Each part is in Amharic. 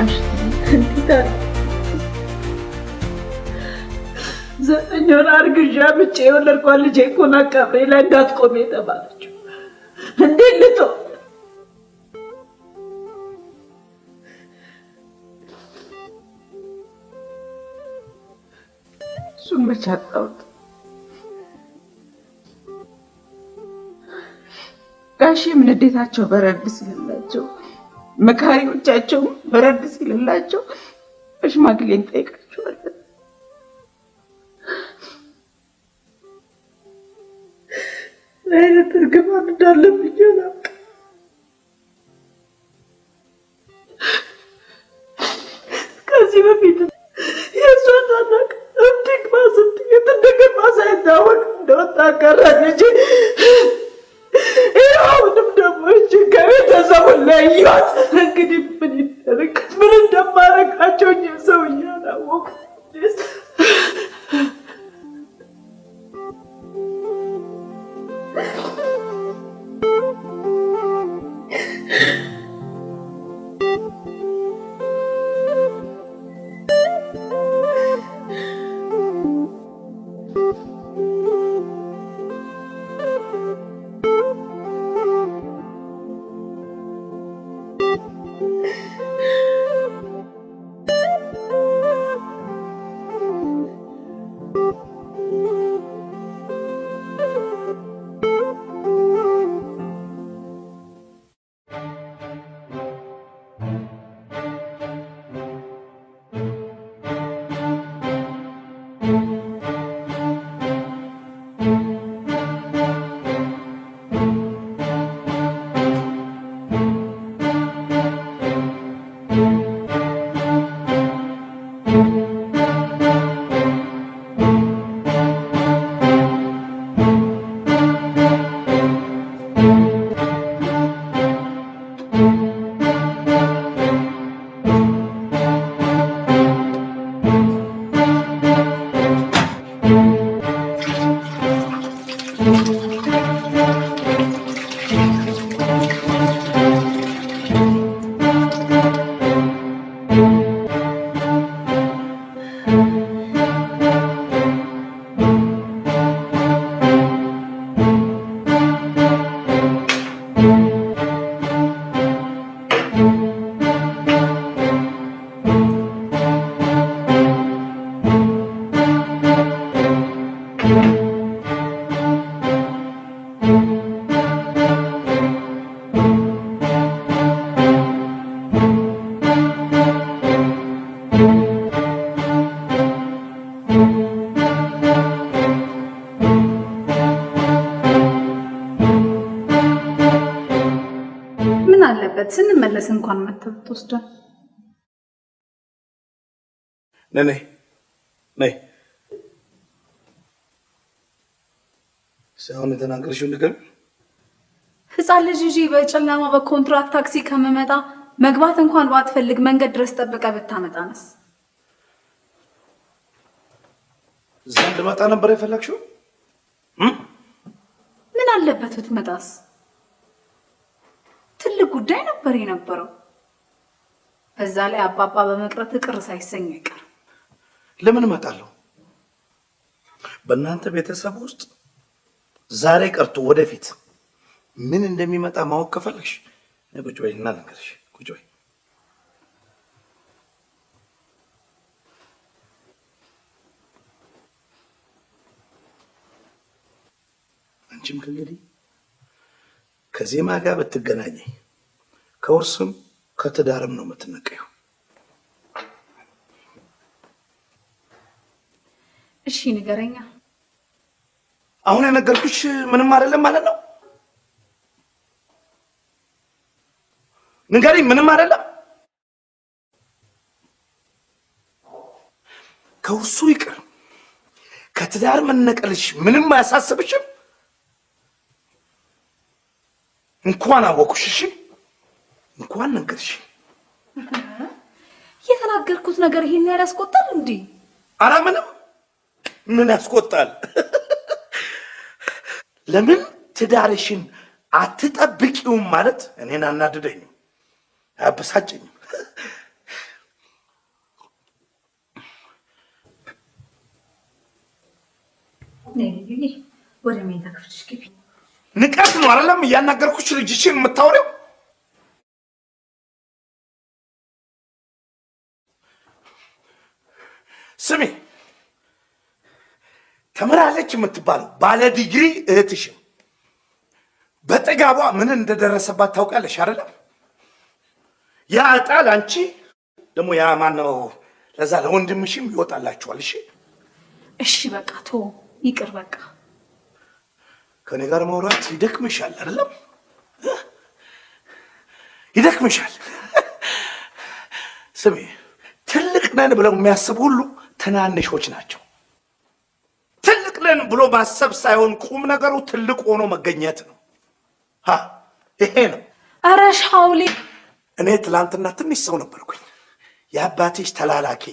በቃሽ። እንዴት 9 ወር አርግዣ ብቻ የወለድኳት ልጄ እኮ ናት ቀብሬ ላይ እንዳትቆሚ የተባለችው። እንዴት ልተው? እሱን መች አጣሁት? ጋሼም ንዴታቸው በረድ ሲልላቸው፣ መካሪዎቻቸውም በረድ ሲልላቸው በሽማግሌ እንጠይቃቸዋለን። ምን አይነት እርግማን እንዳለብኝ አላውቅም። ከዚህ በፊት የእሷ ታላቅ እብድ ግባ ስትል የት እንደገባ ሳይታወቅ እንደወጣ ቀረ ልጄ። አሁንም ደግሞ እጅ ከቤተሰቡ ለያት። እንግዲህ ምን ይደረግ? ምን እንደማደርጋቸው እኚህ ሰውዬ አላወኩም። ምን አለበት ስንመለስ እንኳን መተህ ብትወስደን። ነይ ነይ ነይ። እስኪ አሁን የተናገርሽውን ንገሪኝ። ህፃን ልጅ ይዤ በጨለማ በኮንትራት ታክሲ ከምመጣ መግባት እንኳን ባትፈልግ መንገድ ድረስ ጠብቀህ ብታመጣንስ? እዛ እንድመጣ ነበር የፈለግሽው? ምን አለበት ብትመጣስ? ትልቅ ጉዳይ ነበር የነበረው። በዛ ላይ አባባ በመቅረት ቅር ሳይሰኝ አይቀርም። ለምን እመጣለሁ? በእናንተ ቤተሰብ ውስጥ ዛሬ ቀርቶ ወደፊት ምን እንደሚመጣ ማወቅ ከፈለግሽ እኔ ቁጭ በይ እና ልንገርሽ። ቁጭ በይ። አንቺም ከእንግዲህ ከዜማ ጋር ብትገናኝ ከውርስም ከትዳርም ነው የምትነቀየው። እሺ ንገረኛ። አሁን የነገርኩሽ ምንም አይደለም ማለት ነው? ንገሪኝ፣ ምንም አይደለም። ከውርሱ ይቅር ከትዳር መነቀልሽ ምንም አያሳስብሽም? እንኳን አወኩሽ። እሺ እንኳን ነገርሽ። የተናገርኩት ነገር ይሄን ያህል ያስቆጣል እንዴ? ኧረ ምንም ምን ያስቆጣል? ለምን ትዳርሽን አትጠብቂውም ማለት እኔን አናድደኝም፣ አያበሳጨኝም። ነይ ልዩዬ፣ ወደ መኝታ ክፍልሽ ግቢ። ንቀት ነው አይደለም? እያናገርኩሽ ልጅሽን የምታወሪው። ስሚ፣ ተምራለች የምትባለው ባለ ዲግሪ እህትሽም በጥጋቧ ምን እንደደረሰባት ታውቂያለሽ አይደለም? ያ ዕጣ ለአንቺ ደግሞ ያ ማነው ለዛ ለወንድምሽም ይወጣላችኋል። እሺ እሺ፣ በቃ ቶ ይቅር በቃ። ከኔ ጋር ማውራት ይደክምሻል አይደለም? ይደክምሻል። ስሚ፣ ትልቅ ነን ብለው የሚያስቡ ሁሉ ትናንሾች ናቸው። ትልቅ ነን ብሎ ማሰብ ሳይሆን ቁም ነገሩ ትልቅ ሆኖ መገኘት ነው። ይሄ ነው። ኧረ ሻውሊ፣ እኔ ትላንትና ትንሽ ሰው ነበርኩኝ፣ የአባትሽ ተላላኪ።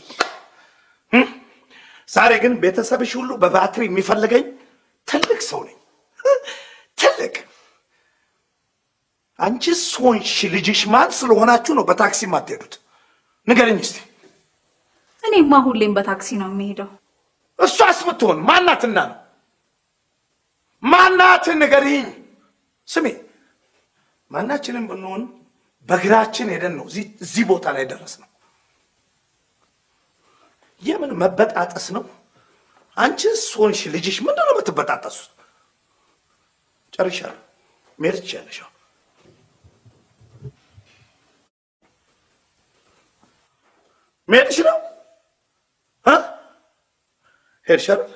ዛሬ ግን ቤተሰብሽ ሁሉ በባትሪ የሚፈልገኝ ትልቅ ሰው ነኝ። ትልቅ አንቺስ ሆንሽ ልጅሽ ማን ስለሆናችሁ ነው በታክሲ የማትሄዱት? ንገረኝ እስቲ። እኔማ ሁሌም በታክሲ ነው የሚሄደው። እሷስ ብትሆን ማናትና ነው? ማናት ንገሪኝ። ስሚ፣ ማናችንም ብንሆን በእግራችን ሄደን ነው እዚህ ቦታ ላይ ደረስነው። የምን መበጣጠስ ነው? አንቺስ ሆንሽ ልጅሽ ምንድን ነው የምትበጣጠሱት? ጨርሻለሁ። መሄድ ትችያለሽ። መሄድሽ ነው። ሄድሽ አይደል?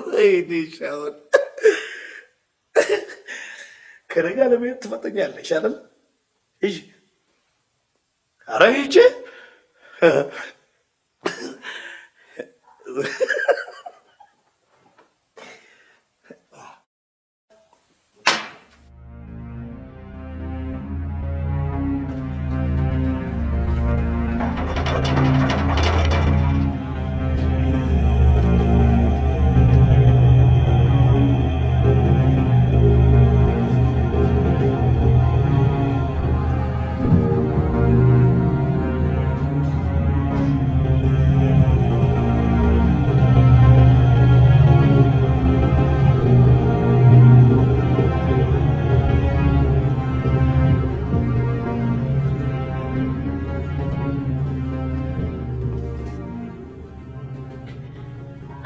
ወይኔ ሻውን ከእኔ ጋር ለመሄድ ትፈጥኛለሽ አይደል? ሂጂ። ኧረ ሂጂ።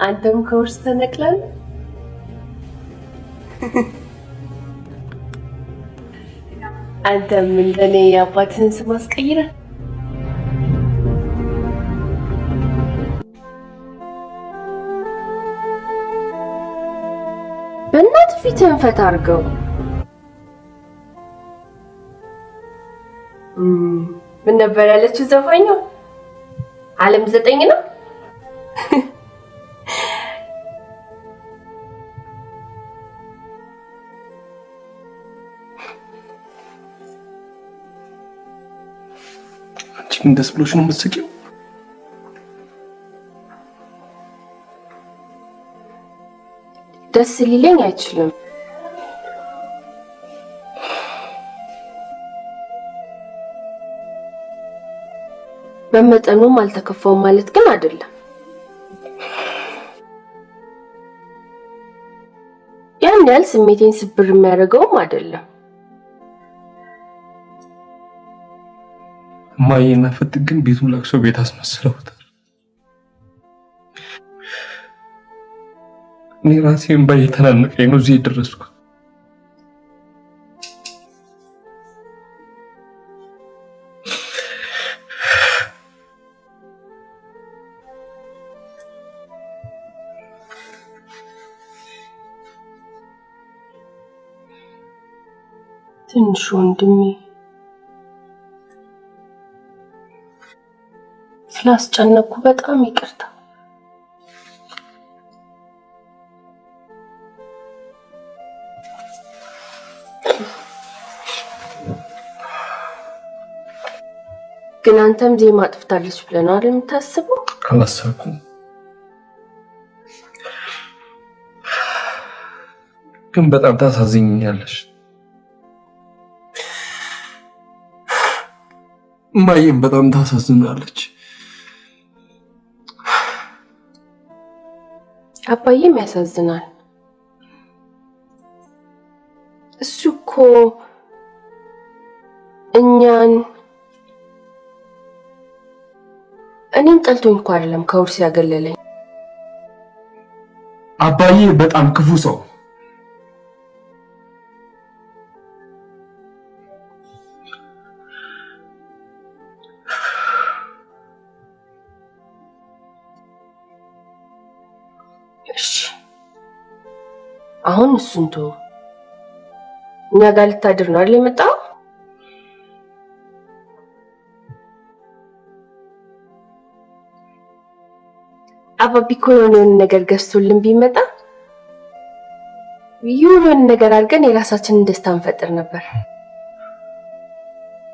አንተም ከውርስ ተነቅላል። አንተም እንደኔ የአባትህን ስም አስቀይረህ በእናትህ ፊትህን ፈታ አድርገው። ምን ነበር ያለችው ዘፋኛው? ዓለም 9 ነው። አንቺ ግን ደስ ብሎሽ ነው የምትስቂው? ደስ ሊለኝ አይችልም። በመጠኑም አልተከፋውም ማለት ግን አይደለም። ያን ያህል ስሜቴን ስብር የሚያደርገውም አይደለም። እማዬና ፍት ግን ቤቱን ለቅሶ ቤት አስመስለውታል። እኔ ራሴን እምባ እየተናነቀኝ ነው እዚህ የደረስኩት። ትንሹ ወንድሜ ስላስጨነቅኩ በጣም ይቅርታ። ግን አንተም ዜማ አጥፍታለች ብለህ ነው አይደል የምታስበው? አላሰብኩም፣ ግን በጣም ታሳዝኛለሽ። እማዬም በጣም ታሳዝናለች። አባዬም ያሳዝናል። እሱ እኮ እኛን እኔን ጠልቶኝ እኮ አይደለም ከውርስ ያገለለኝ። አባዬ በጣም ክፉ ሰው። እሺ አሁን እሱን ተወው። እኛ ጋር ልታድር ነው አይደል የመጣው? አባቢ እኮ የሆነ ነገር ገዝቶልን ቢመጣ የሆነ ነገር አድርገን የራሳችንን ደስታ እንፈጥር ነበር።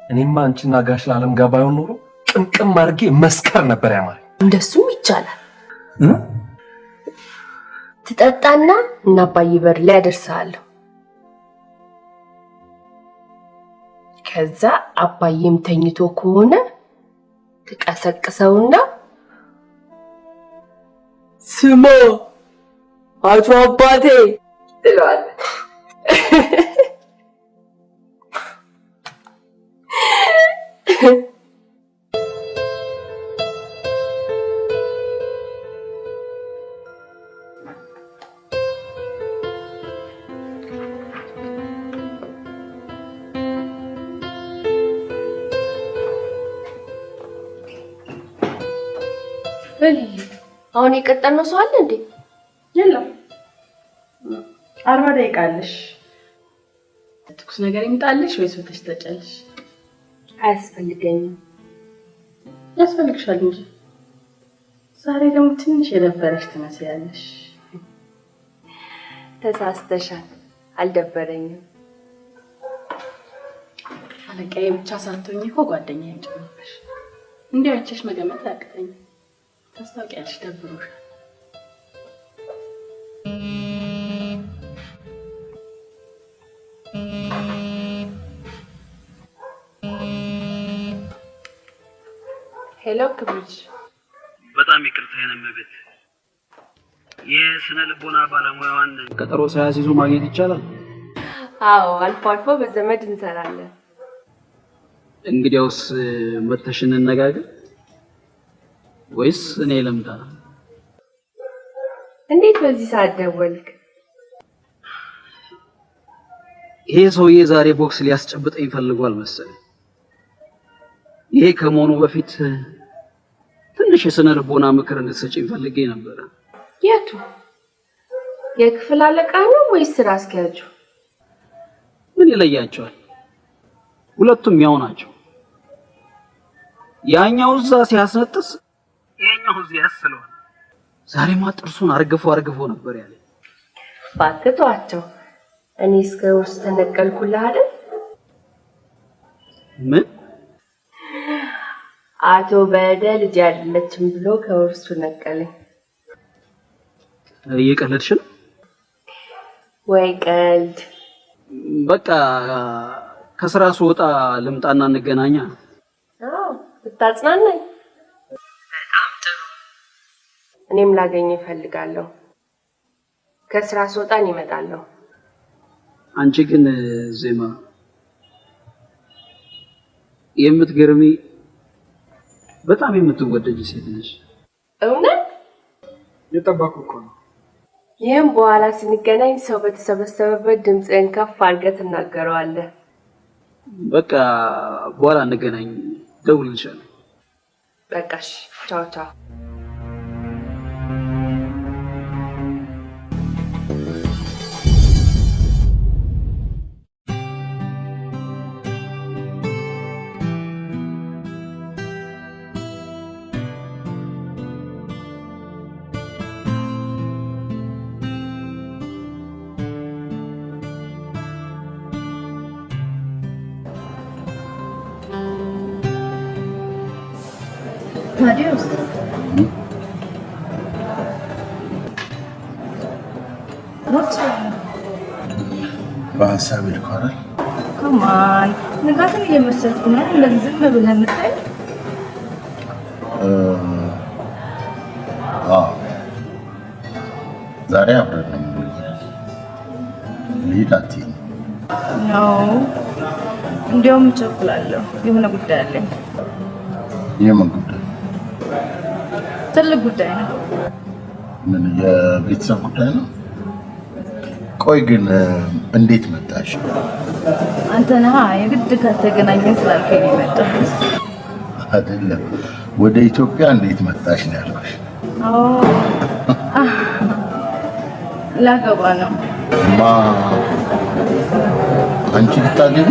እኔማ አንቺና ጋሽ ለዓለም ጋር ባይሆን ኖሮ ቅምቅም አድርጌ መስከር ነበር ያማረኝ። እንደሱም ይቻላል። ትጠጣና እና አባዬ በር ላይ አደርስሃለሁ። ከዛ አባዬም ተኝቶ ከሆነ ትቀሰቅሰውና ስማ አቶ አባቴ ትለዋለህ። አሁን የቀጠርነው ሰው አለ እንዴ? የለም። 40 ደቂቃ አለሽ። ትኩስ ነገር ይምጣልሽ ወይስ ወተሽ ትጠጫለሽ? አያስፈልገኝም። ያስፈልግሻል እንጂ። ዛሬ ደግሞ ትንሽ የደበረሽ ትመስያለሽ። ተሳስተሻል። አልደበረኝም። አለቃዬ ብቻ ሳትሆኚ እኮ ጓደኛዬም ጭምር። እንዲህ አይቼሽ መገመት አያቅተኝም። ታስታውቂያለሽ፣ ደብሮሻል። Hello ክብሪት፣ በጣም ይቅርታ የኔ እመቤት፣ የስነ ልቦና ባለሙያዋን ቀጠሮ ሳያስይዙ ማግኘት ይቻላል? አዎ፣ አልፎ አልፎ በዘመድ እንሰራለን። እንግዲያውስ መተሽ እንነጋገር ወይስ እኔ ልምጣ? እንዴት በዚህ ሰዓት ደወልክ? ይሄ ሰውዬ ዛሬ ቦክስ ሊያስጨብጠኝ ፈልጓል መሰለኝ። ይሄ ከመሆኑ በፊት ትንሽ የስነ ልቦና ምክር እንድትሰጪኝ ፈልጌ ነበረ። የቱ የክፍል አለቃ ነው ወይስ ስራ አስኪያጁ? ምን ይለያቸዋል? ሁለቱም ያው ናቸው። ያኛው እዛ ሲያስነጥስ፣ ይሄኛው እዚህ ያስለዋል። ዛሬማ ጥርሱን አርግፎ አርግፎ ነበር ያለ። እባክህ ተዋቸው። እኔ እስከ ውስጥ ተነቀልኩልህ አይደል? ምን? አቶ በደ ልጅ አይደለችም ብሎ ከውርሱ ነቀለኝ። እየቀለድሽ ነው? ወይ ቀልድ። በቃ ከስራ ስወጣ ልምጣና እንገናኛ። አዎ ብታጽናናኝ በጣም ጥሩ። እኔም ላገኝ እፈልጋለሁ። ከስራ ስወጣ እኔ እመጣለሁ። አንቺ ግን ዜማ የምትገርሚ በጣም የምትወደጅ ሴት ነሽ። እውነት? የጠበኩ እኮ ነው። ይህም በኋላ ስንገናኝ ሰው በተሰበሰበበት ድምፅህን ከፍ አድርገህ ትናገረዋለህ። በቃ በኋላ እንገናኝ፣ ደውልልሻለሁ። በቃ እሺ፣ ቻው ቻው። ታዲዮስ በሀሳብ ይልኳል። ከማን ንጋትን እየመሰልኩ ነው እንደዚህ ዝም ብለህ የምታይ? ዛሬ አብረን ነው የምንውለው አይደል? ልሂድ አትይኝ? ነው፣ እንዲያውም እቸኩላለሁ። የሆነ ጉዳይ አለኝ። የምን ጉዳይ? ትልቅ ጉዳይ ነው። ምን የቤተሰብ ጉዳይ ነው? ቆይ ግን እንዴት መጣሽ? አንተ ነህ የግድ ካልተገናኘን ስላልከኝ ነው የመጣሁት። አይደለም፣ ወደ ኢትዮጵያ እንዴት መጣሽ ነው ያልኩሽ። አዎ፣ ላገባ ነው። ማ አንቺ ልታገቢ?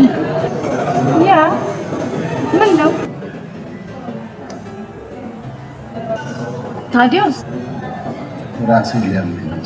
Yeah፣ ምን ነው ታዲያስ? ራሴን ሊያመኝ ነው።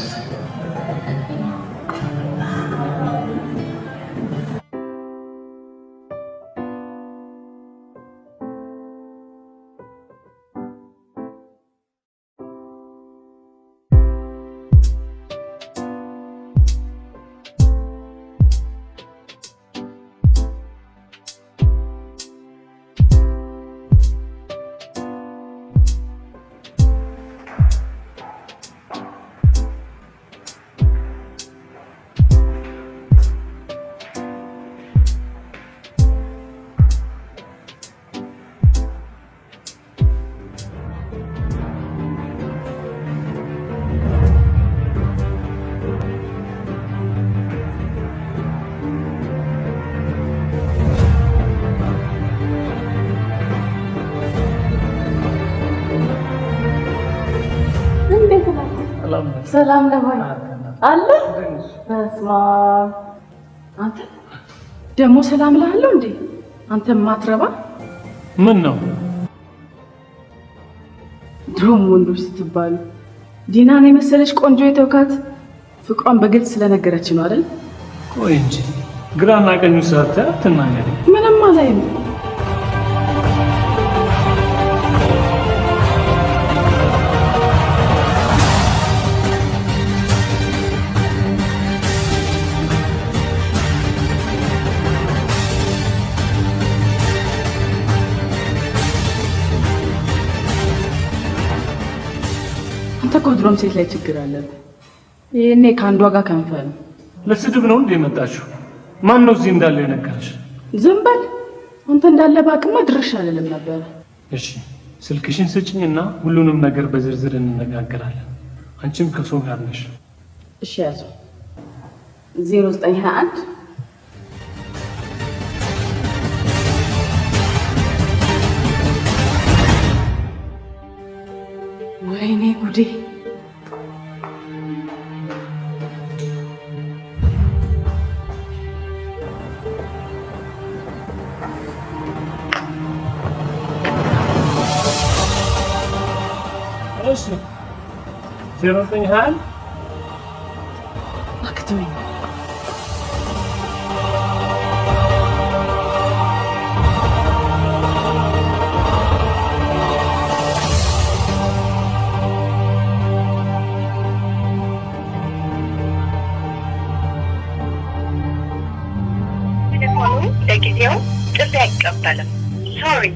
ሰላም ነህ ወይ? አለ። በስመ አብ። አንተ ደግሞ ሰላም እልሃለሁ እንዴ? አንተ ማትረባ። ምን ነው? ድሮም ወንዶች ስትባሉ ዲናን የመሰለች ቆንጆ የተውካት ፍቅሯን በግልጽ ስለነገረች ነው አይደል? ቆይ እንጂ ግራና ቀኙ ሳታይ አትናገሪ። ምንም አላይም። አንተ እኮ ድሮም ሴት ላይ ችግር አለብህ። ይሄኔ ከአንዷ ጋር ከንፈ ነው። ለስድብ ነው እንዴ የመጣችሁ? ማን ነው እዚህ እንዳለ የነገረሽ? ዝም በል አንተ። እንዳለ ባቅማ ድርሽ አልልም ነበር። እሺ ስልክሽን ስጭኝና ሁሉንም ነገር በዝርዝር እንነጋገራለን። አንቺም ከሰው ጋር ነሽ። እሺ ያዘው፣ 0921። ወይኔ ጉዴ! እሺ፣ 0921። አክተውኝ። ቴሌፎኑ ለጊዜው ጥሪ አይቀበልም። Sorry።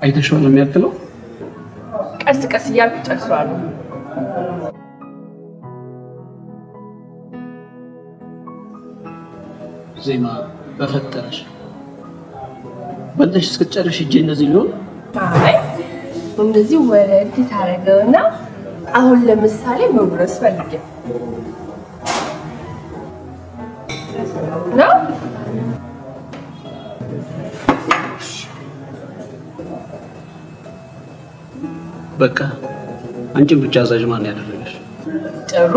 አይተሽው ነው የሚያክለው? ቀስ ቀስ እያልኩ ጨርሰዋለሁ። ዜማ በፈጠረሽ በልተሽ እስክትጨርሽ እጄ እንደዚህ ሊሆን። አይ፣ እንደዚህ ወረድ ታደርገውና አሁን ለምሳሌ መጉረስ ፈልጌ ነው። በቃ አንቺን ብቻ አዛዥ ማን ያደረገሽ? ጥሩ።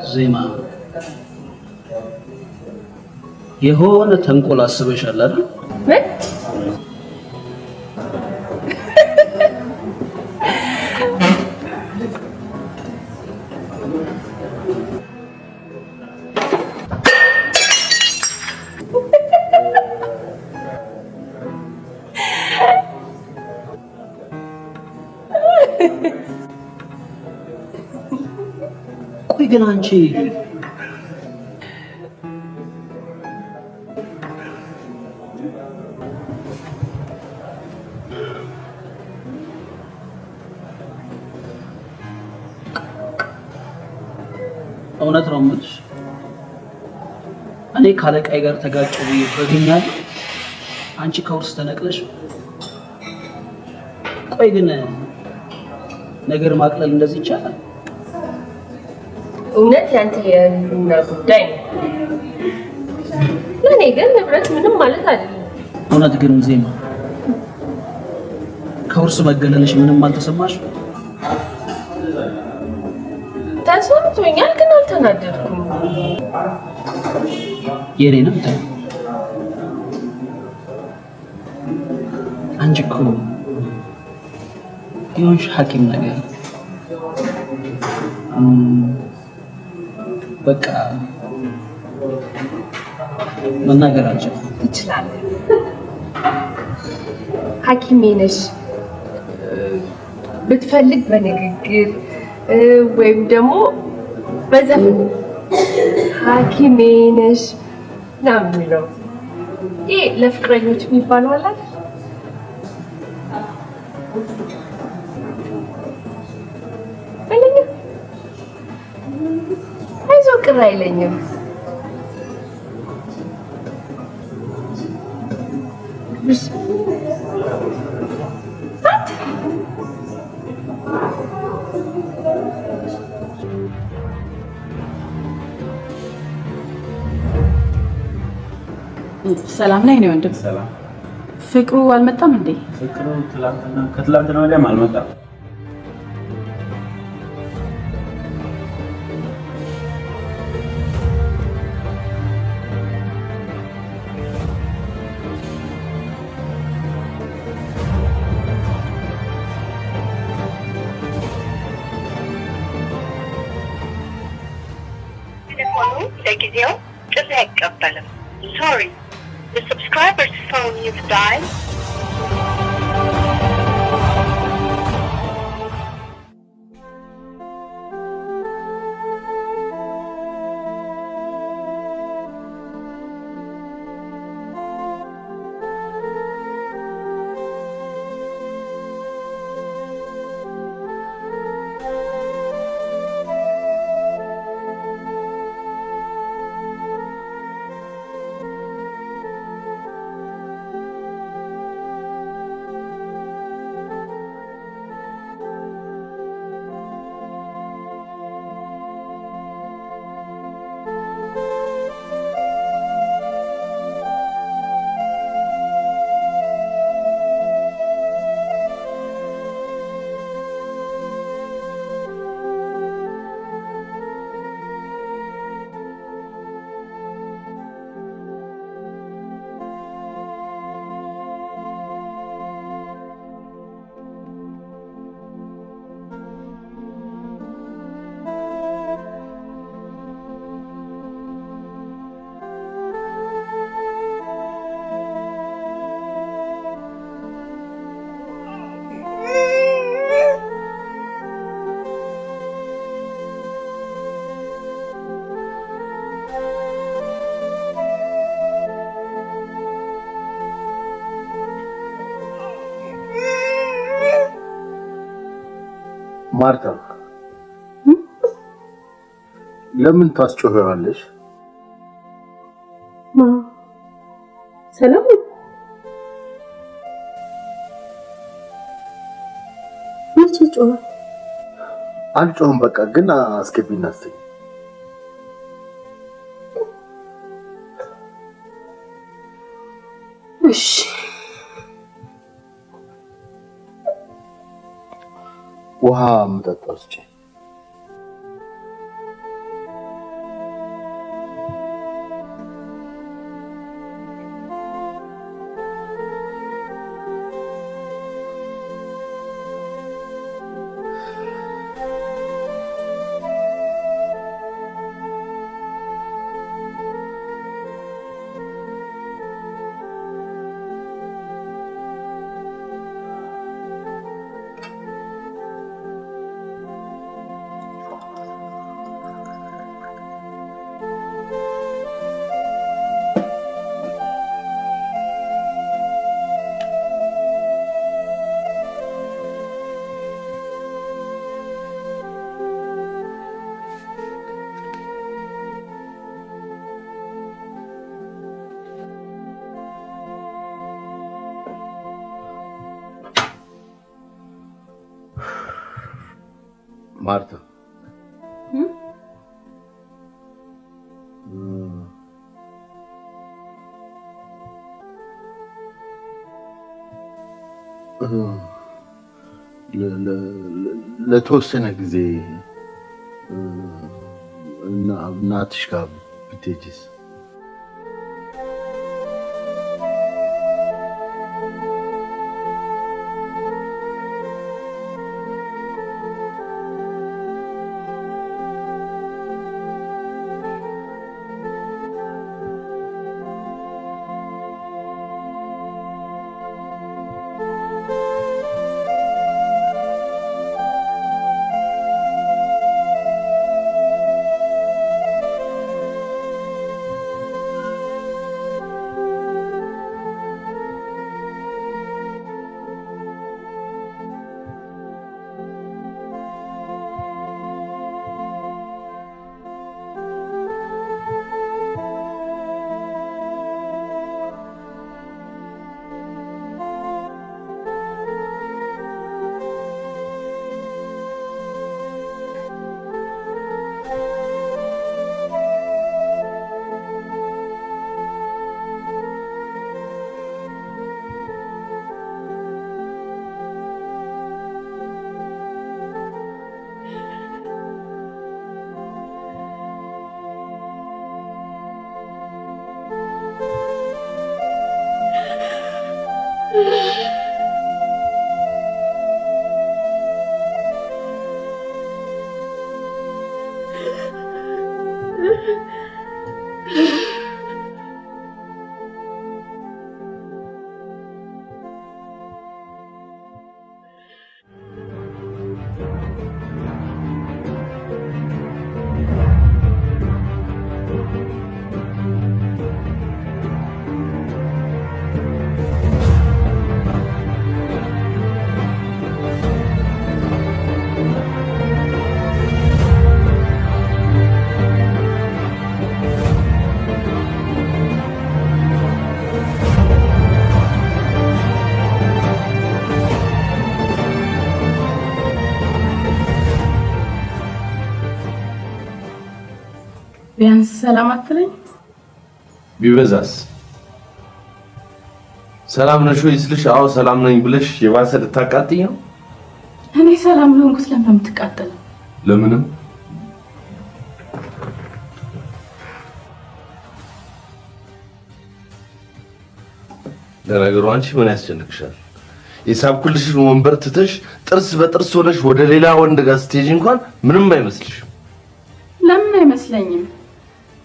ዜማ፣ የሆነ ተንኮል አስበሻል አይደል? ምን? ቆይ ግን አንቺ እውነት ነው የምልሽ፣ እኔ ካለቃዬ ጋር ተጋጨሁ ብዬ በግኛለሁ። አንቺ ከውርስ ተነቅለሽ። ቆይ ግን ነገር ማቅለል እንደዚህ ይቻላል? እውነት ያንተ የህልውና ጉዳይ ነው። ለእኔ ግን ንብረት ምንም ማለት አይደለም። እውነት ግን ዜማ፣ ከውርስ መገለልሽ ምንም አልተሰማሽ? ተሰምቶኛል፣ ግን አልተናደድኩም። የኔንም ተይው። አንቺ እኮ የሆንሽ ሐኪም ነገር በቃ መናገር አልችልም። ትችላለህ። ሐኪሜ ነሽ። ብትፈልግ በንግግር ወይም ደግሞ በዘፈን ሐኪሜ ነሽ ምናምን የሚለው ይሄ ለፍቅረኞች የሚባለው አለ አይደል? በለኛ፣ አይዞህ፣ ቅር አይለኝም። እሺ። አንተ ሰላም ላይ ነው ወንድም። ሰላም። ፍቅሩ አልመጣም እንዴ? ፍቅሩ ትላንትና ከትላንትና ወዲያም አልመጣም። ቴሌፎኑ ለጊዜው ጥሪ አይቀበልም። Sorry, the subscriber's phone you've dialed ማርታ፣ ለምን ታስጮኸዋለሽ? ማ ሰለሞን መቼ ጮኸ? አልጮህም። በቃ ግን አስገቢና አስተኝ። እሺ። ውሃ የምጠጣው ስጪኝ። ማርታ፣ ለተወሰነ ጊዜ እናትሽ ጋር ብትሄጂስ? ቢያንስ ሰላም አትለኝ? ቢበዛስ ሰላም ነሽ ወይ ስልሽ አዎ ሰላም ነኝ ብለሽ የባሰ ልታቃጥኝ ነው? እኔ ሰላም ለሆንኩት ለምን የምትቃጠለው? ለምንም። ለነገሩ አንቺ ምን ያስጨንቅሻል? የሳብኩልሽን ወንበር ትተሽ ጥርስ በጥርስ ሆነሽ ወደ ሌላ ወንድ ጋር ስትሄጂ እንኳን ምንም አይመስልሽም። ለምን አይመስለኝም?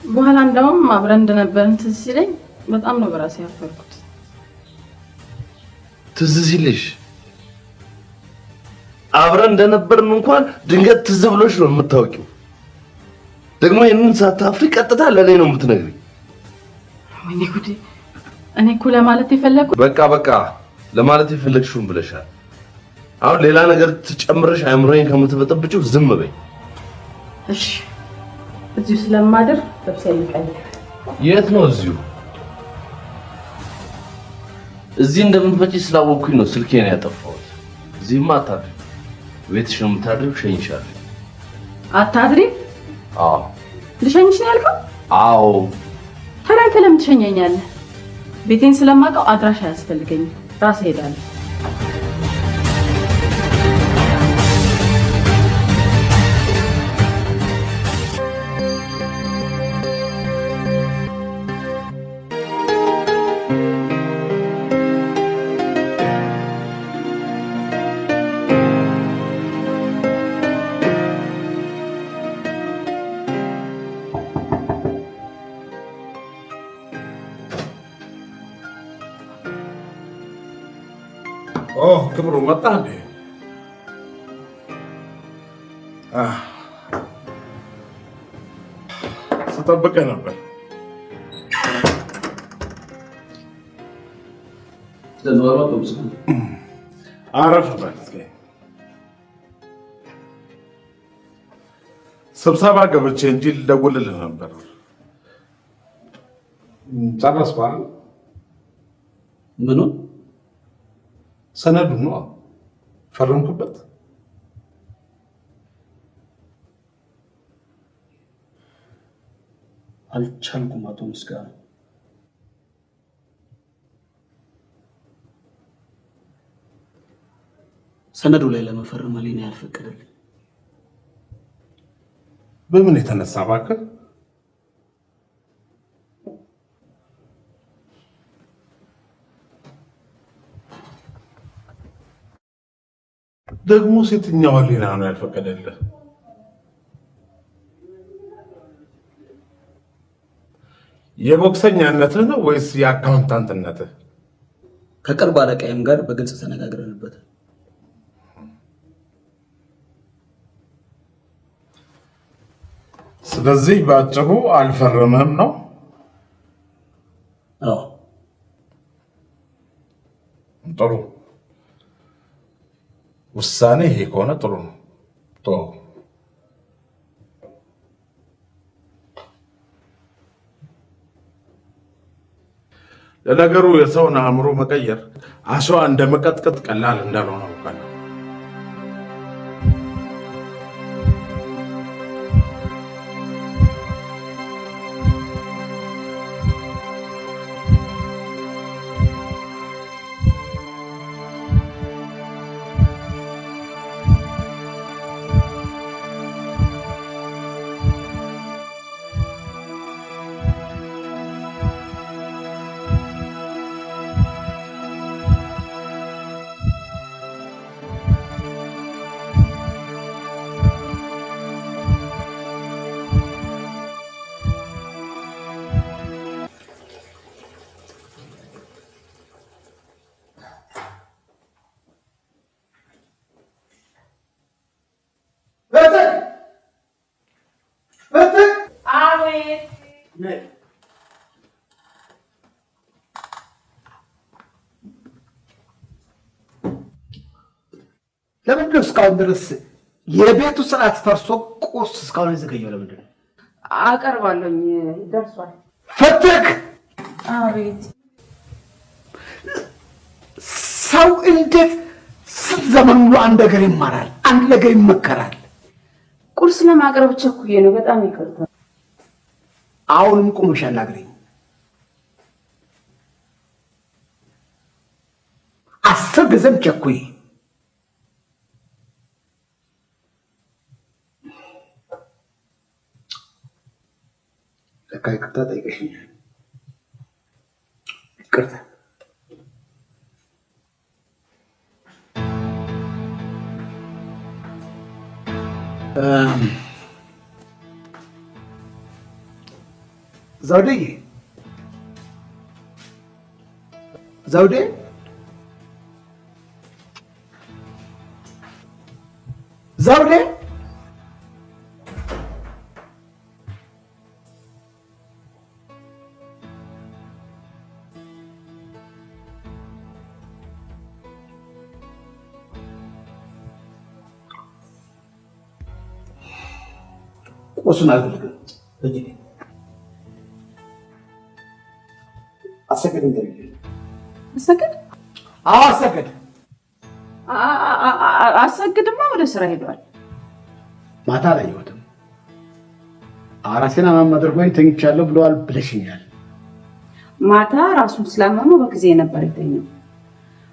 በኋላ እንደውም አብረን እንደነበርን ትዝ ሲለኝ በጣም ነው በራሴ ያፈርኩት። ትዝ ሲልሽ አብረን እንደነበርን እንኳን ድንገት ትዝ ብሎሽ ነው የምታውቂው። ደግሞ ይህንን ሳታፍሪ ቀጥታ ለእኔ ነው የምትነግሪኝ። ወይኔ ጉዴ! እኔ እኮ ለማለት የፈለኩት በቃ በቃ ለማለት የፈለግሽውን ብለሻል። አሁን ሌላ ነገር ትጨምረሽ አእምሮዬን ከምትበጠብጪው ዝም በይ። እሺ፣ እዚሁ ስለማድር ልብሴን ልቀይር። የት ነው እዚሁ? እዚህ እንደምትመጪ ስላወቅኩኝ ነው ስልኬን ያጠፋሁት። እዚህማ አታድሪም፣ ቤትሽ ነው የምታድሪው። እሸኝሻለሁ። አታድሪም? አዎ። ልሸኝሽ ነው ያልከው? አዎ። ታዲያ አንተ ለምን ትሸኘኛለህ? ቤቴን ስለማውቀው አድራሻ አያስፈልገኝም። ራሴ እሄዳለሁ። ኦ ክብሩ መጣ እንዴ? ስጠብቅህ ነበር። አረፍ በል እስኪ። ስብሰባ ገብቼ እንጂ ልደውልልህ ነበር። ጨረስኩ አይደል? ምኑን? ሰነዱ ነው ፈረምኩበት። አልቻልኩም አቶ ምስጋና። ሰነዱ ላይ ለመፈረም ህሊና ያልፈቀደልኝ። በምን የተነሳ እባክህ? ደግሞ የትኛው ህሊና ነው ያልፈቀደልህ? የቦክሰኛነትህ ነው ወይስ የአካውንታንትነትህ? ከቅርብ አለቃዬም ጋር በግልጽ ተነጋግረንበታል። ስለዚህ በአጭሩ አልፈረምህም ነው? አዎ። ጥሩ ውሳኔ ይሄ ከሆነ ጥሩ ነው። ተወው። ለነገሩ የሰውን አእምሮ መቀየር አሸዋ እንደ መቀጥቀጥ ቀላል እንዳልሆነ አውቃለሁ። ለምንድን ነው እስካሁን ድረስ የቤቱ ስርዓት ፈርሶ ቁርስ እስካሁን የዘገየው? ለምንድን ነው? አቀርባለሁኝ፣ ደርሷል። ፈትክ አቤት። ሰው እንዴት ስንት ዘመን ሙሉ አንድ ነገር ይማራል፣ አንድ ነገር ይመከራል? ቁርስ ለማቅረብ ቸኩዬ ነው። በጣም ይቅርታ። አሁንም ቁመሽ አናግሪኝ። 10 ጊዜም ቸኩዬ። ለካ ይቅርታ ጠይቀሽኛል። ይቅርታ። ዘውዴ ዘውዴ፣ ዘውዴ፣ እሱን አልፈልግም። እጅ አሰግድ እንደሚል አሰግድ? አዎ አሰግድ። አሰግድማ ወደ ስራ ሄዷል። ማታ አላየሁትም። ራሴን አማም አድርጎኝ ተኝቻለሁ ብለዋል ብለሽኛል። ማታ ራሱን ስላመመው በጊዜ ነበር የተኛው።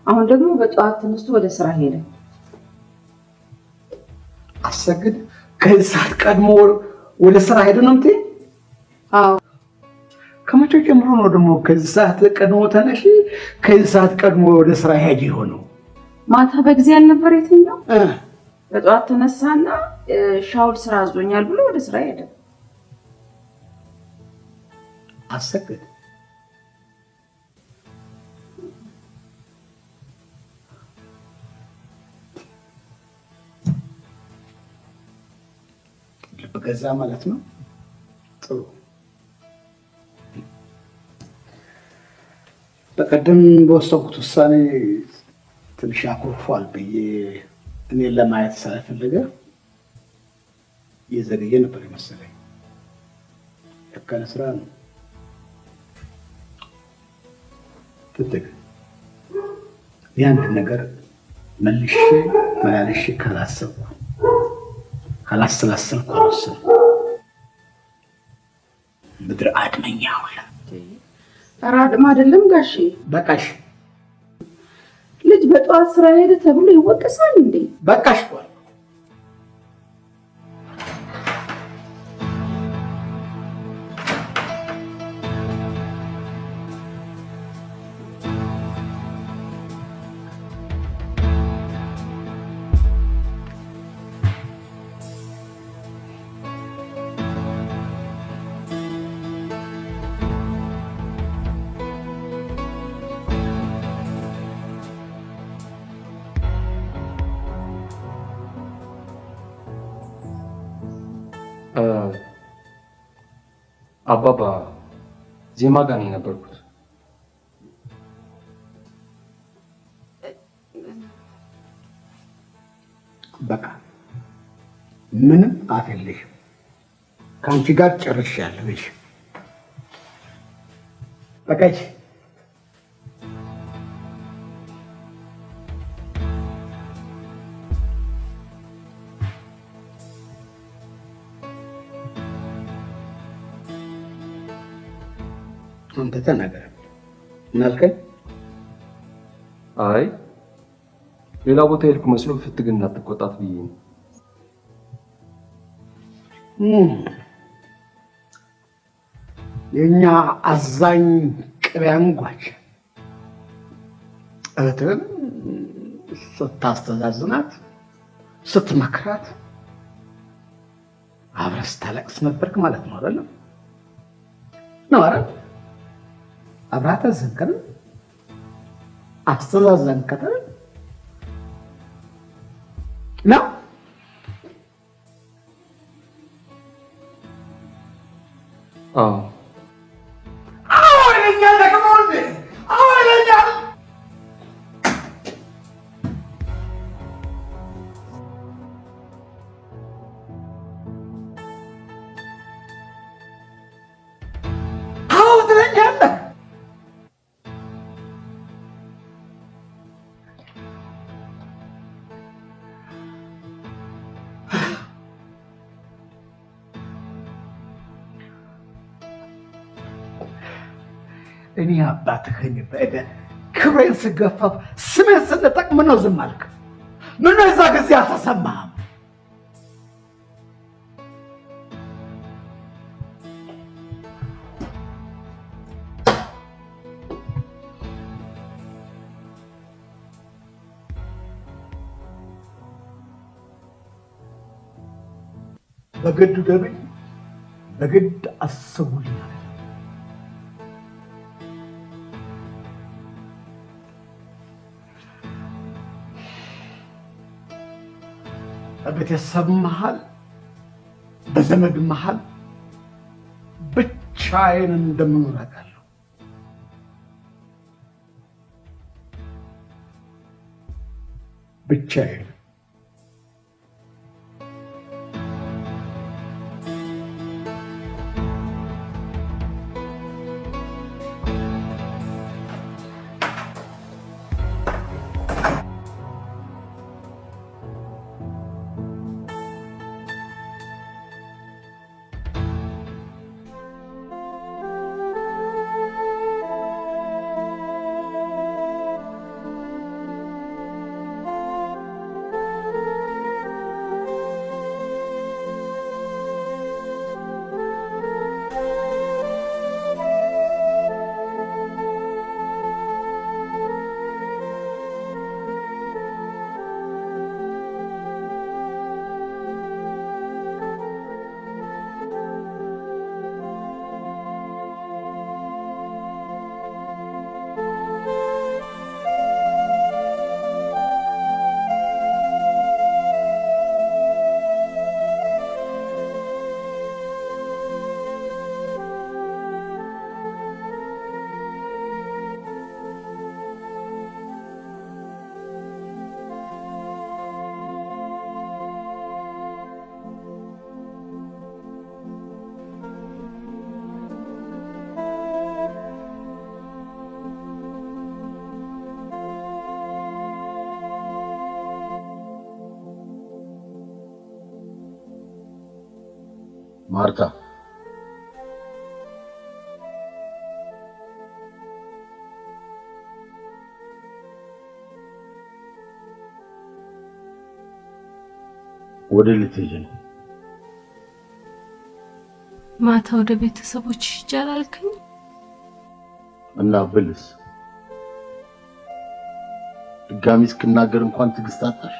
አሁን ደግሞ በጠዋት ተነስቶ ወደ ስራ ሄደ። አሰግድ ከዚህ ሰዓት ቀድሞ ወደ ስራ ሄደ ነው የምትይኝ? አዎ። ከመቼ ጀምሮ ነው ደግሞ ከዚህ ሰዓት ቀድሞ ተነሺ፣ ከዚህ ሰዓት ቀድሞ ወደ ስራ ሄጂ የሆነው? ማታ በጊዜ አልነበር የተኛው? በጠዋት ተነሳና ሻውል ስራ አዞኛል ብሎ ወደ ስራ ሄደ። አሰግድ ልብ ገዛ ማለት ነው። ጥሩ። በቀደም በወሰንኩት ውሳኔ ትንሽ አኩርፏል ብዬ እኔን ለማየት ስላልፈለገ የዘገየ ነበር የመሰለኝ። ለካ ለስራ ነው። ትትግ የአንድ ነገር መልሼ መላልሼ ካላሰብኩ ካላሰላሰልኩ አልወስንም። ምድር አድመኛ ሁላ። ኧረ አድማ አይደለም ጋሼ። በቃሽ። ልጅ በጠዋት ስራ ሄደ ተብሎ ይወቀሳል እንዴ? በቃሽ። አባባ ዜማ ጋር ነው የነበርኩት። በቃ ምንም አፍ የለሽም። ከአንቺ ጋር ጨርሻለሁ። እሺ በቃ እሺ። አንተ ተናገር። ምን አልከኝ? አይ ሌላ ቦታ ሄድኩ መስሎ ፍትግ እንዳትቆጣት ብዬ ነው። የኛ አዛኝ ቅቤ አንጓች እህትህን ስታስተዛዝናት ስትመክራት አብረህ ስታለቅስ ነበርክ ማለት ነው አይደለም? ነው አይደል? አብረሃት አዘንክ አይደል? አስተዛዘንክ አይደል? ነው? አዎ። አዎ ይለኛል ደግሞ እንዴ! አዎ ይለኛል። አዎ ትለኛለህ። እኔ አባትህን በዕዳ ክብሬን ስገፈፍ ስሜን ስንጠቅ ምነው ዝም አልክ? ምነው የዛ ጊዜ አልተሰማህም? በግድ ውደዱኝ፣ በግድ አስቡልኝ። በቤተሰብ መሃል በዘመድ መሃል ብቻዬን እንደምኖር አውቃለሁ። ብቻዬን። ማርታ፣ ወደ ልትሄጂ ነው? ማታ ወደ ቤተሰቦች ሂጅ አላልከኝ? እና ብልስ ድጋሚ እስክናገር እንኳን ትዕግስት አጣሽ?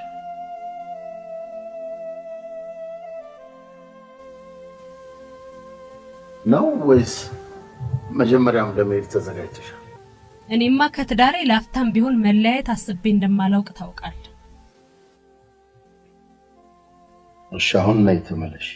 ነው ወይስ መጀመሪያም ለመሄድ ተዘጋጅተሻል? እኔማ ከትዳሬ ላፍታም ቢሆን መለያየት አስቤ እንደማላውቅ ታውቃለህ። እሺ አሁን ነይ ተመለሽ።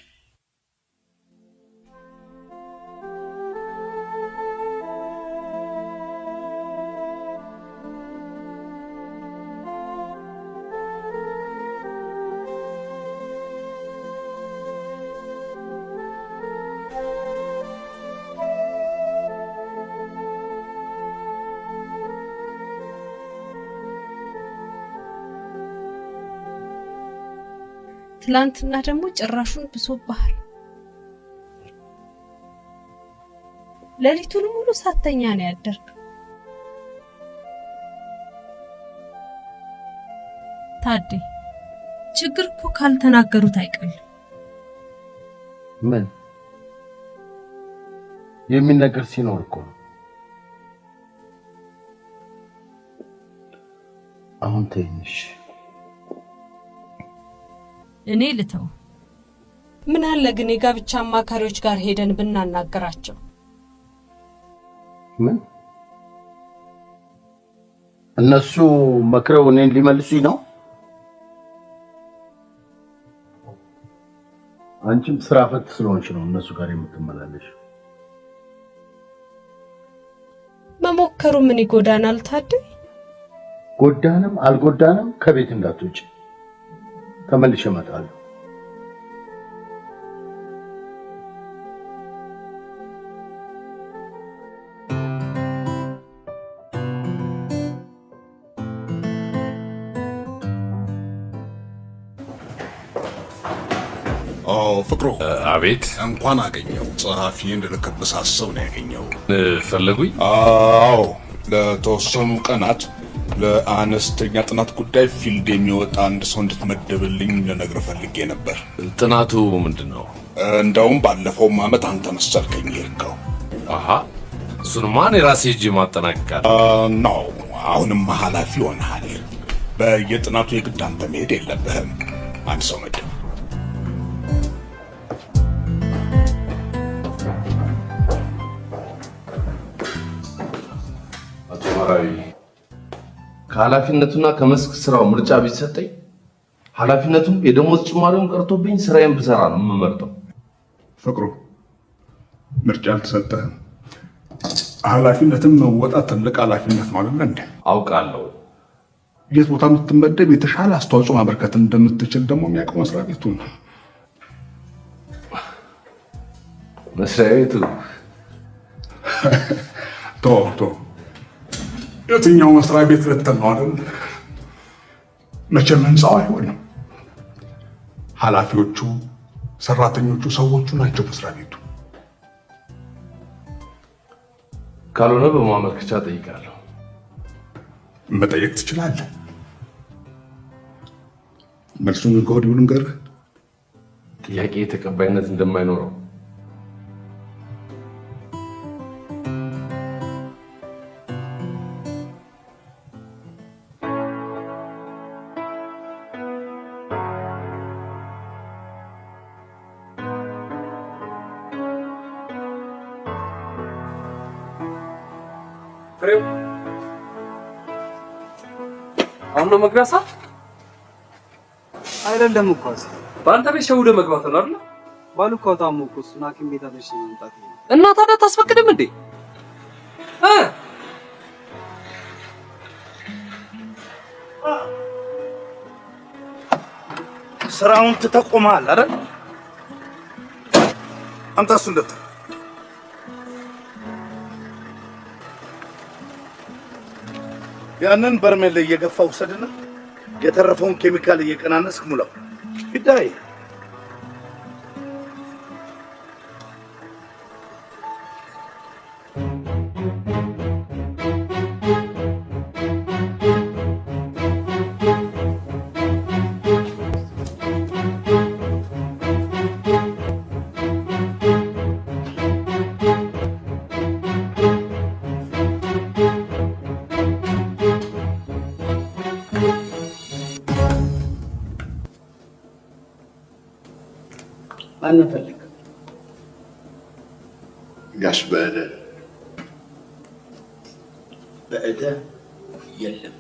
ትላንትና ደግሞ ጭራሹን ብሶብሃል። ሌሊቱን ሙሉ ሳተኛ ነው ያደርክ። ታዴ ችግር እኮ ካልተናገሩት አይቀልም። ምን የሚነገር ሲኖር እኮ ነው። አሁን ተይኝሽ። እኔ ልተው። ምን አለ ግን የጋብቻ አማካሪዎች ጋር ሄደን ብናናገራቸው። ምን እነሱ መክረው እኔን ሊመልሱኝ ነው? አንቺም ስራ ፈት ስለሆንሽ ነው እነሱ ጋር የምትመላለሽ። መሞከሩ ምን ይጎዳናል ታዴ? ጎዳንም አልጎዳንም ከቤት እንዳትወጪ። ተመልሼ እመጣለሁ። ፍቅሩ። አቤት። እንኳን አገኘው። ጸሐፊ እንድልክብህ ሳስብ ነው ያገኘው። ፈለጉኝ? አዎ፣ ለተወሰኑ ቀናት ለአነስተኛ ጥናት ጉዳይ field የሚወጣ አንድ ሰው እንድትመደብልኝ ልነግርህ ፈልጌ ነበር። ጥናቱ ምንድን ነው? እንደውም ባለፈውም ዓመት አንተ መሰልከኝ የሄድከው። አሃ፣ እሱንማ እኔ ራሴ ሄጄ ማጠናቀቃለሁ። ነው፣ አሁንማ ኃላፊ ሆነሃል። በየጥናቱ የግድ አንተ መሄድ የለብህም። አንድ ሰው መድብ። አቶ መራዊ፣ ከኃላፊነቱና ከመስክ ስራው ምርጫ ቢሰጠኝ ኃላፊነቱም የደሞዝ ጭማሪውን ቀርቶብኝ ስራዬን ብሰራ ነው የምመርጠው። ፍቅሩ፣ ምርጫ አልተሰጠህም። ኃላፊነትም መወጣት ትልቅ ኃላፊነት ነው አይደል እንዴ? አውቃለሁ። የት ቦታ የምትመደብ የተሻለ አስተዋጽኦ ማበርከት እንደምትችል ደግሞ የሚያውቀው መስሪያ ቤቱ ነው። መስሪያ ቤቱ ቶ ቶ የትኛው መስሪያ ቤት ልትል ነው አይደል? መቼም ህንፃው አይሆንም። ኃላፊዎቹ፣ ሰራተኞቹ፣ ሰዎቹ ናቸው መስሪያ ቤቱ። ካልሆነ በማመልከቻ ጠይቃለሁ። መጠየቅ ትችላለህ። መልሱን ግን ከወዲሁ ልንገርህ፣ ጥያቄ ተቀባይነት እንደማይኖረው። ፍሬው፣ አሁን ነው መግቢያ ሰዓት? አይደለም እኮ አዜ፣ በአንተ ቤት ሸውደ መግባት ነው አይደል? ባሉ እኮ ታሞ እኮ እሱን ሐኪም ቤት አድርሼ መምጣት ነው። እና ታዲያ ታስፈቅድም እንዴ? ስራውን ትተህ ቆመሃል አይደል? አምጣ እሱን ደብተር። ያንን በርሜል ላይ እየገፋ ውሰድና የተረፈውን ኬሚካል እየቀናነስክ ሙላው። ሂዳይ። ማንን ፈልግ? ጋሽ በእደ። በእደ የለም።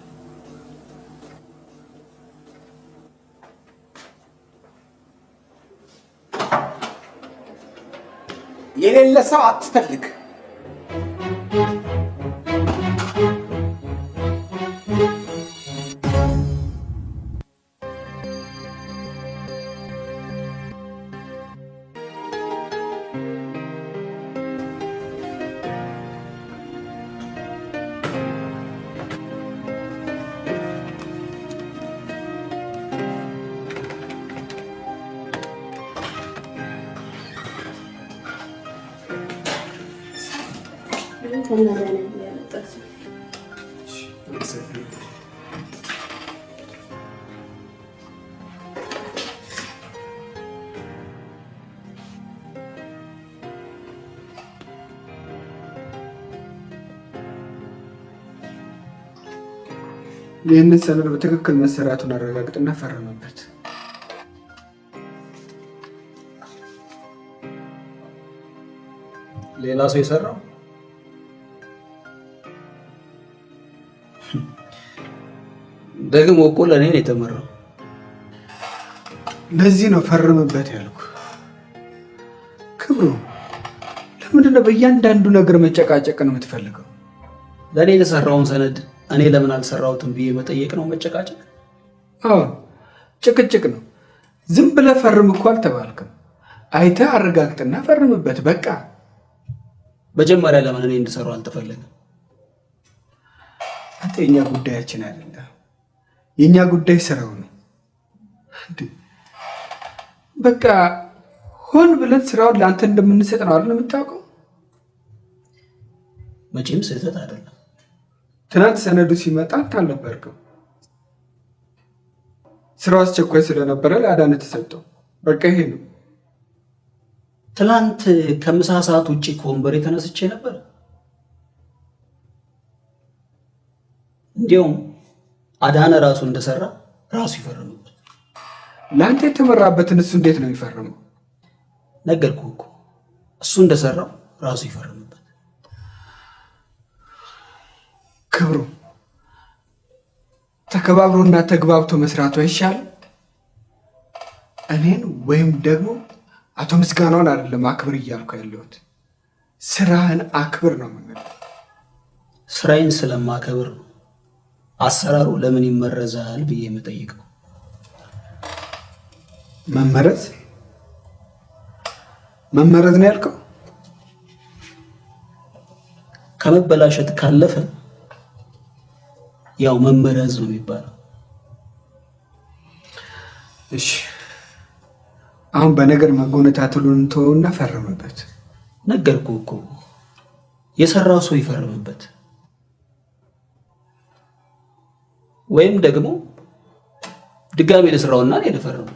የሌለ ሰው አትፈልግ። ይህንን ሰነድ በትክክል መሰራቱን አረጋግጥና ፈርምበት። ሌላ ሰው የሰራው ደግሞ እኮ ለእኔ ነው የተመራው። ለዚህ ነው ፈርምበት ያልኩ። ክብሩ፣ ለምንድን ነው በእያንዳንዱ ነገር መጨቃጨቅን የምትፈልገው? ለእኔ የተሰራውን ሰነድ እኔ ለምን አልሰራሁትም ብዬ መጠየቅ ነው መጨቃጨቅ? አዎ ጭቅጭቅ ነው። ዝም ብለህ ፈርም እኮ አልተባልክም። አይተህ አረጋግጥና ፈርምበት። በቃ። መጀመሪያ ለምን እኔ እንድሰራው አልተፈለገም? አንተ የእኛ ጉዳያችን አይደለም። የእኛ ጉዳይ ስራው ነው። እንዴ፣ በቃ ሆን ብለን ስራውን ለአንተ እንደምንሰጥ ነው አይደል የምታውቀው? መቼም ስህተት አይደለም። ትናንት ሰነዱ ሲመጣ አንተ አልነበርክም። ስራው አስቸኳይ ስለነበረ ለአዳነ ተሰጠው። በቃ ይሄ ነው። ትላንት ከምሳ ሰዓት ውጭ ከወንበሬ ተነስቼ ነበር። እንዲያውም አዳነ ራሱ እንደሰራ ራሱ ይፈርምበት። ለአንተ የተመራበትን እሱ እንዴት ነው የሚፈርመው? ነገርኩህ እኮ፣ እሱ እንደሰራው ራሱ ይፈርምበት። ክብሩ፣ ተከባብሮና ተግባብቶ መስራቱ አይሻልም? እኔን ወይም ደግሞ አቶ ምስጋናውን አይደለም አክብር እያልኩ ያለሁት፣ ስራህን አክብር ነው የምንለው። ስራዬን ስለማከብር ነው አሰራሩ ለምን ይመረዛል ብዬ የምጠይቀው። መመረዝ መመረዝ ነው ያልከው? ከመበላሸት ካለፈ ያው መመረዝ ነው የሚባለው። እሺ፣ አሁን በነገር መጎነታተሉን እንተወውና ፈርምበት። ነገርኩህ እኮ፣ የሰራው ሰው ይፈርምበት፣ ወይም ደግሞ ድጋሜ ልስራውና እኔ ልፈርም።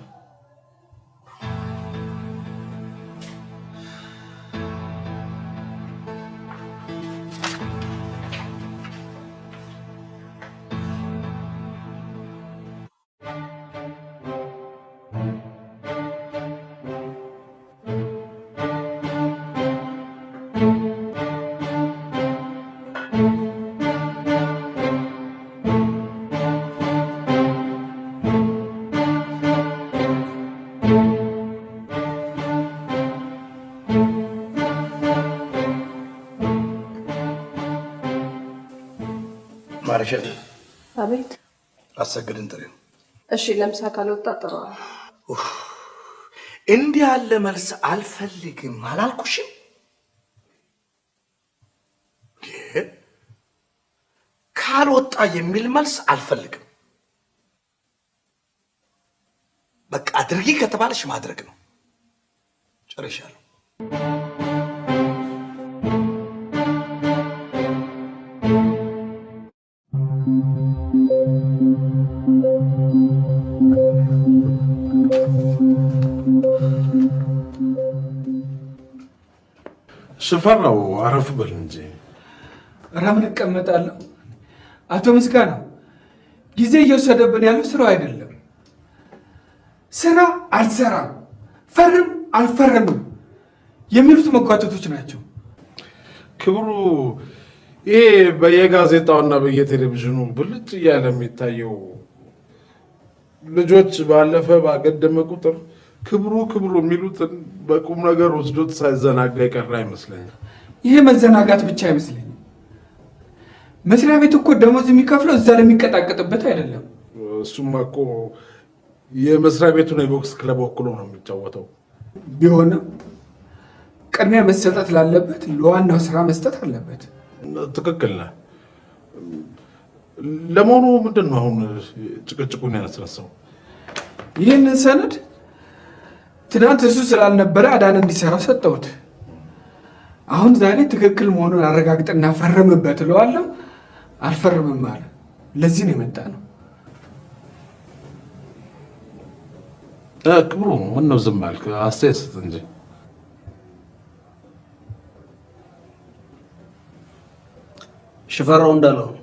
ማርሸት። አቤት። አሰግድን ጥሪው። እሺ፣ ለምሳ ካልወጣ ጥሩ። እንዲህ ያለ መልስ አልፈልግም አላልኩሽም? ካልወጣ የሚል መልስ አልፈልግም። በቃ አድርጊ ከተባለሽ ማድረግ ነው። ጨርሻለሁ። ሽፈራው አረፍ በል እንጂ። ኧረ ምን እቀመጣለሁ? አቶ ምስጋናው፣ ጊዜ እየወሰደብን ያለው ስራው አይደለም። ስራ አልሰራም፣ ፈርም አልፈረምም የሚሉት መጓተቶች ናቸው። ክብሩ፣ ይሄ በየጋዜጣውና በየቴሌቪዥኑ ብልጭ እያለ የሚታየው ልጆች ባለፈ ባገደመ ቁጥር ክብሩ ክብሩ የሚሉትን በቁም ነገር ወስዶት ሳይዘናጋ የቀረ አይመስለኝም። ይሄ መዘናጋት ብቻ አይመስለኝም። መስሪያ ቤት እኮ ደሞዝ የሚከፍለው እዛ ለሚቀጣቀጥበት አይደለም። እሱማ እኮ የመስሪያ ቤቱን የቦክስ ክለብ ወክሎ ነው የሚጫወተው። ቢሆንም ቅድሚያ መሰጠት ላለበት ለዋናው ስራ መስጠት አለበት። ትክክል ነህ። ለመሆኑ ምንድን ነው አሁን ጭቅጭቁን ያስነሳው? ይህንን ሰነድ ትናንት እሱ ስላልነበረ አዳነ እንዲሰራው ሰጠሁት። አሁን ዛሬ ትክክል መሆኑን አረጋግጥና ፈርምበት እለዋለሁ። አልፈርምም አለ። ለዚህ ነው የመጣ ነው። ክብሩ፣ ምን ነው ዝም አልክ? አስተያየት ስጥ እንጂ። ሽፈራው እንዳለው ነው።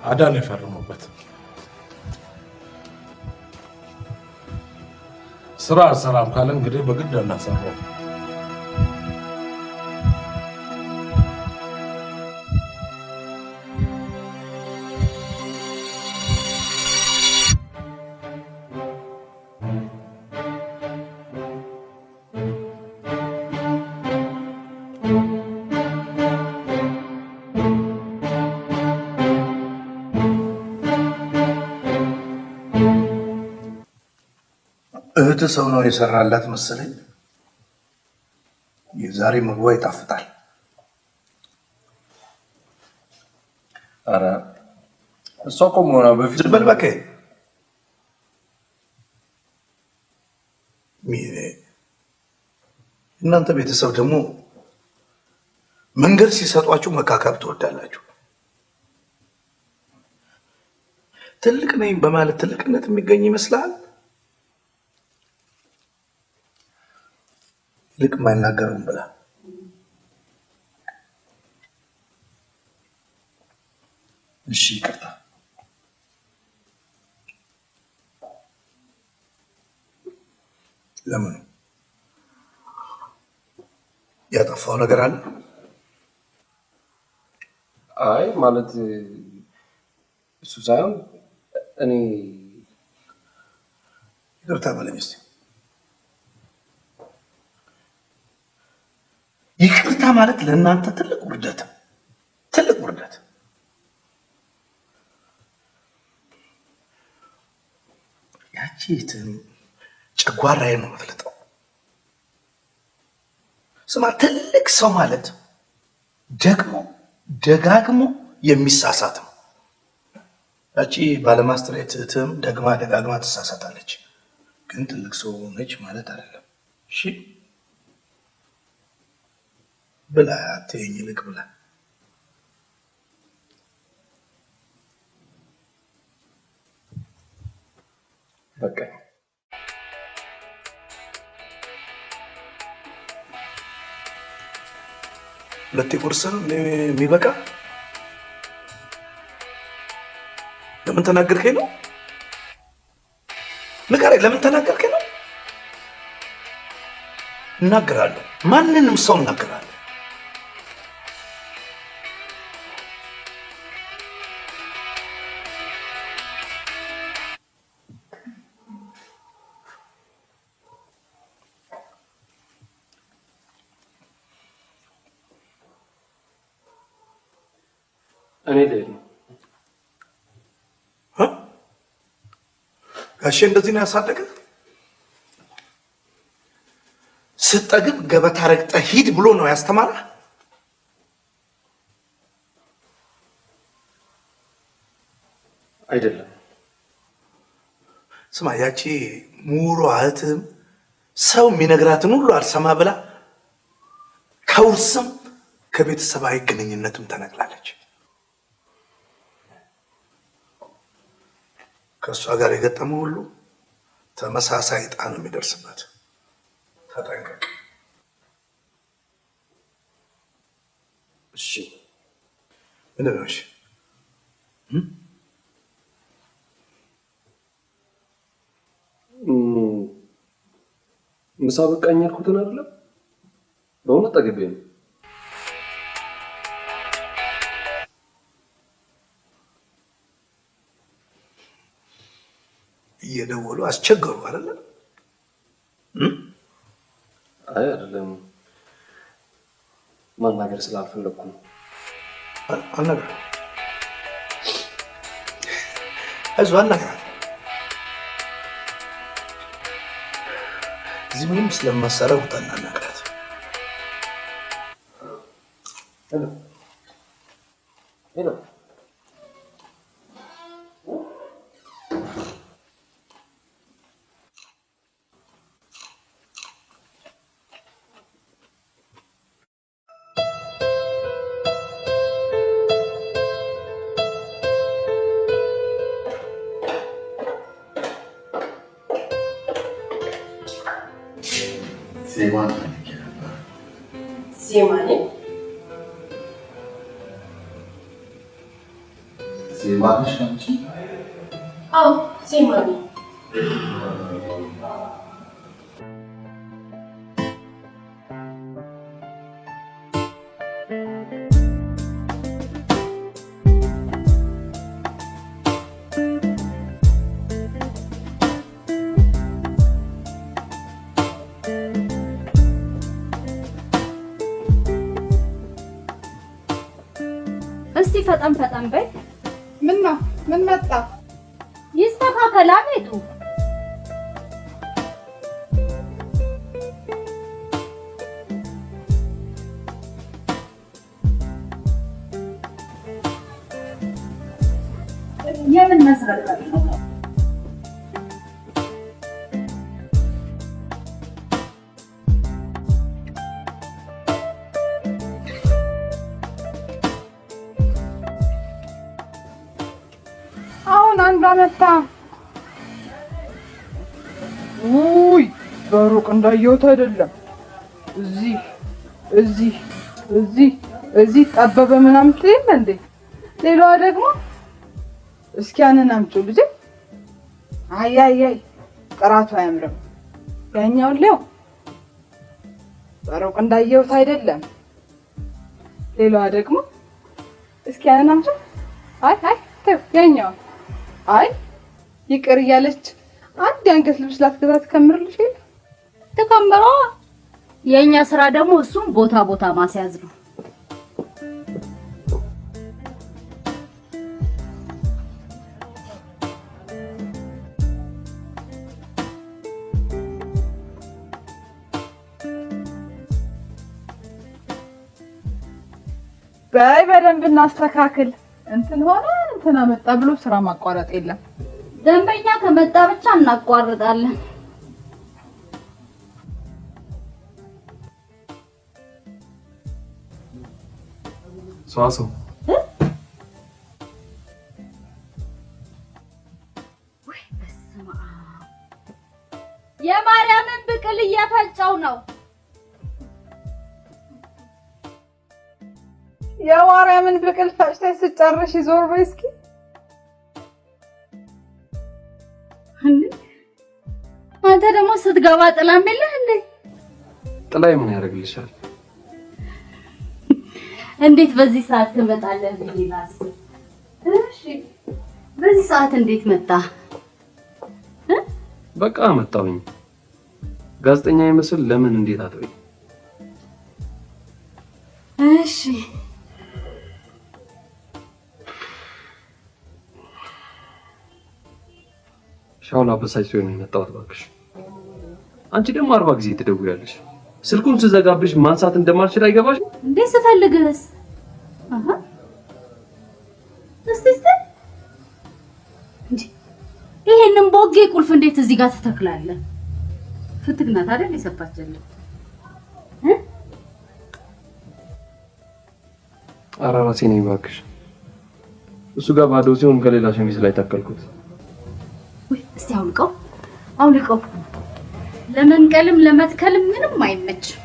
አዳነ የፈረመበት ስራ አልሰራም ካለ እንግዲህ በግድ አናሰራው። እህት ሰው ነው የሰራላት መሰለኝ። የዛሬ ምግቧ ይጣፍጣል። ኧረ እሷ እኮ መሆኗ በፊት ዝም በል እባክህ። እናንተ ቤተሰብ ደግሞ መንገድ ሲሰጧችሁ መካካብ ትወዳላችሁ። ትልቅ ነኝ በማለት ትልቅነት የሚገኝ ይመስልሃል? ይልቅ የማይናገሩም ብላ። እሺ ይቅርታ። ለምኑ ያጠፋው ነገር አለ? አይ ማለት እሱ ሳይሆን እኔ። ይቅርታ በለኝ እስኪ። ይቅርታ ማለት ለእናንተ ትልቅ ውርደት፣ ትልቅ ውርደት። ያቺ እህትህን ጨጓራዬን ነው የምትልጠው። ስማ፣ ትልቅ ሰው ማለት ደግሞ ደጋግሞ የሚሳሳት ነው። ያቺ ባለማስትሬት እህትህም ደግማ ደጋግማ ትሳሳታለች፣ ግን ትልቅ ሰው ነች ማለት አይደለም። እሺ ብላ፣ አትየኝ፣ ይልቅ ብላ። በቃ ሁለቴ ቁርስ ነው የሚበቃ? ለምን ተናገርከኝ ነው? ንገረኝ፣ ለምን ተናገርከኝ ነው? እናገራለሁ፣ ማንንም ሰው እናገራለሁ። እኔ ልሄድ ነው። ጋሼ እንደዚህ ነው ያሳደገ? ስትጠግብ ገበታ ረግጠህ ሂድ ብሎ ነው ያስተማረ? አይደለም። ስማ፣ ያቺ ምሁሯ እህትህም ሰው የሚነግራትን ሁሉ አልሰማ ብላ ከውርስም ከቤተሰባዊ ግንኙነትም ተነቅላለች። ከእሷ ጋር የገጠመው ሁሉ ተመሳሳይ ዕጣ ነው የሚደርስበት። ተጠንቀቅ። እሺ። ምንድን ነው? እሺ ምሳ በቃኝ ያልኩትን አይደለም? በእውነት ጠግቤ ነው። እየደወሉ አስቸገሩ አይደለ? አይ አይደለም፣ ማናገር ስላልፈለግኩ ነው። አልነግርህም። አይዞህ አልነግርህም። እዚህ ምንም ስለማሰራ ውጣና አናግራት። Hello hello፣ ዜማን ፈልጌ ነበር። ዜማ ነኝ። ዜማ ነሽ አንቺ? አዎ ዜማ ነኝ። እስቲ ፈጠን ፈጠን በይ። ምን ነው? ምን መጣ? ይስተካከላ ቤቱ። የምን መዝረክረክ ነው? አሁን አንዷ መታ። ውይ በሩቅ እንዳየሁት አይደለም። እዚህ እዚህ እዚህ እዚህ ጠበበ ምናምን ትል የለ እንዴ? ሌላዋ ደግሞ እስኪ ያንን አምጪው ልጄ። አይ አይ አይ ጥራቱ አያምርም። ያኛውን ሊያው በሩቅ እንዳየሁት አይደለም። ሌላዋ ደግሞ እስኪ ያንን አምጪው። አይ አይ ተይው ያኛውን አይ ይቅር እያለች አንድ የአንገት ልብስ ላትገዛ ትከምርልሽ የለ ተከምሮ የእኛ ስራ ደግሞ እሱም ቦታ ቦታ ማስያዝ ነው። በይ በደንብ እናስተካክል። እንትን ሆነ እንትን አመጣ ብሎ ስራ ማቋረጥ የለም። ደንበኛ ከመጣ ብቻ እናቋርጣለን። ሰዋሰው የማርያምን ብቅል እየፈጨው ነው። የማርያምን ብቅል ፈጭተሽ ስጨርሽ ዞር በይ እስኪ። አንተ ደግሞ ስትገባ ጥላም የለህ እንዴ? ጥላይ ምን ያደርግልሻል? እንዴት በዚህ ሰዓት ትመጣለህ ብዬ ላስብ። እሺ በዚህ ሰዓት እንዴት መጣ? በቃ መጣሁኝ። ጋዜጠኛ ይመስል ለምን እንዴት አትበይ። እሺ ሻውላ አበሳጭቶ ነው የመጣሁት። እባክሽ አንቺ ደግሞ 40 ጊዜ ትደውያለሽ። ስልኩን ስዘጋብሽ ማንሳት እንደማልችል አይገባሽ እንዴ? ስፈልግህስ? አሃ እስቲ እስቲ እንዴ ይሄንን ቦጌ ቁልፍ እንዴት እዚህ ጋር ትተክላለህ? ፍትግ ናት አይደል የሰፋችልህ? ኧረ ራሴ ነኝ እባክሽ። እሱ ጋር ባዶ ሲሆን ከሌላ ሸሚዝ ላይ ተከልኩት። ውይ እስቲ አውልቀው አውልቀው። ለመንቀልም ለመትከልም ምንም አይመችም።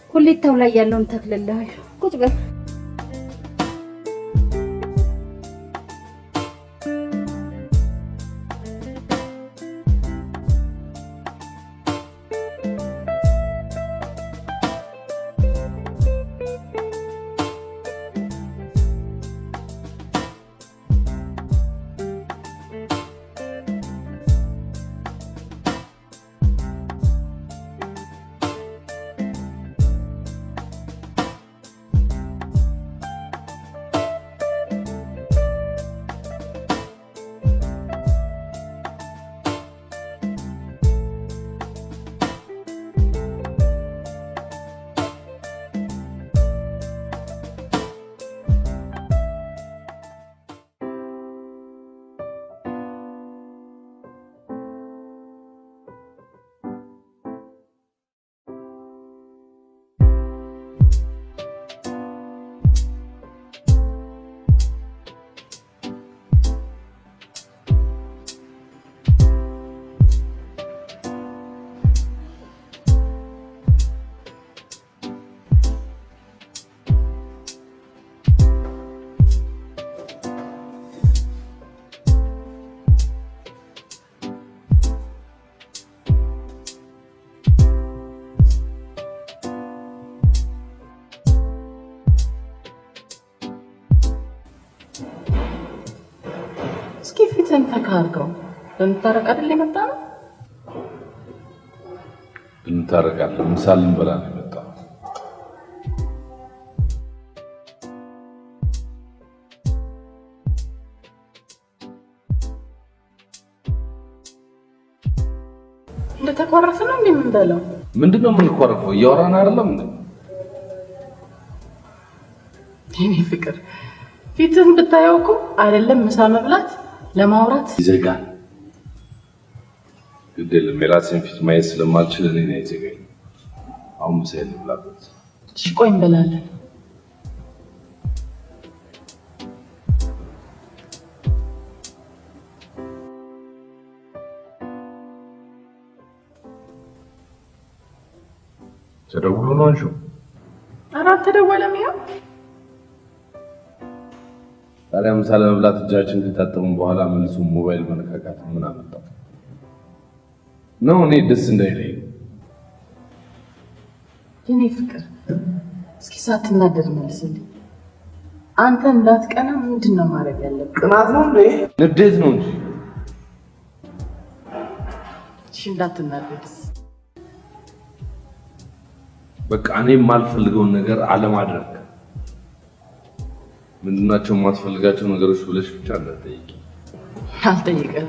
ኮሌታው ላይ ያለውን ተክልልሃል። ቁጭ በል። እስኪ ፊትን ፈካ አድርገው። ልንታረቅ አይደል የመጣ ነው? እንታረቃለን። ምሳ ልንበላ ነው የመጣው። እንደተኮረፍ ነው እንዴ የምንበላው? ምንድን ነው የምንኮረፈው? እያወራን አይደለም እንዴ? የኔ ፍቅር ፊትህን ብታየው እኮ አይደለም ምሳ መብላት ለማውራት ይዘጋል። ግድ የለም የራሴን ፊት ማየት ስለማልችል እኔን አይዘጋኝም። አሁን ምሳዬን ልብላበት። እሺ ቆይ እንበላለን። ተደውሎ ነው አንሺው? ኧረ አልተደወለም። ይኸው ታዲያ ምሳ ለመብላት እጃችን ከታጠብን በኋላ መልሶ ሞባይል መነካካት ምን አመጣው? ነው እኔ ደስ እንዳይለኝ ነው። የኔ ፍቅር እስኪ ሳትናደድ መልስልኝ። አንተ እንዳትቀና ምንድን ነው ማድረግ ያለብን? ቅናት ነው እንዴ? ንዴት ነው እንጂ። እሺ እንዳትናደድስ? በቃ እኔ የማልፈልገውን ነገር አለማድረግ። ምንድናቸው የማትፈልጋቸው ነገሮች ብለሽ ብቻ እንዳትጠይቂ። አልጠይቅም።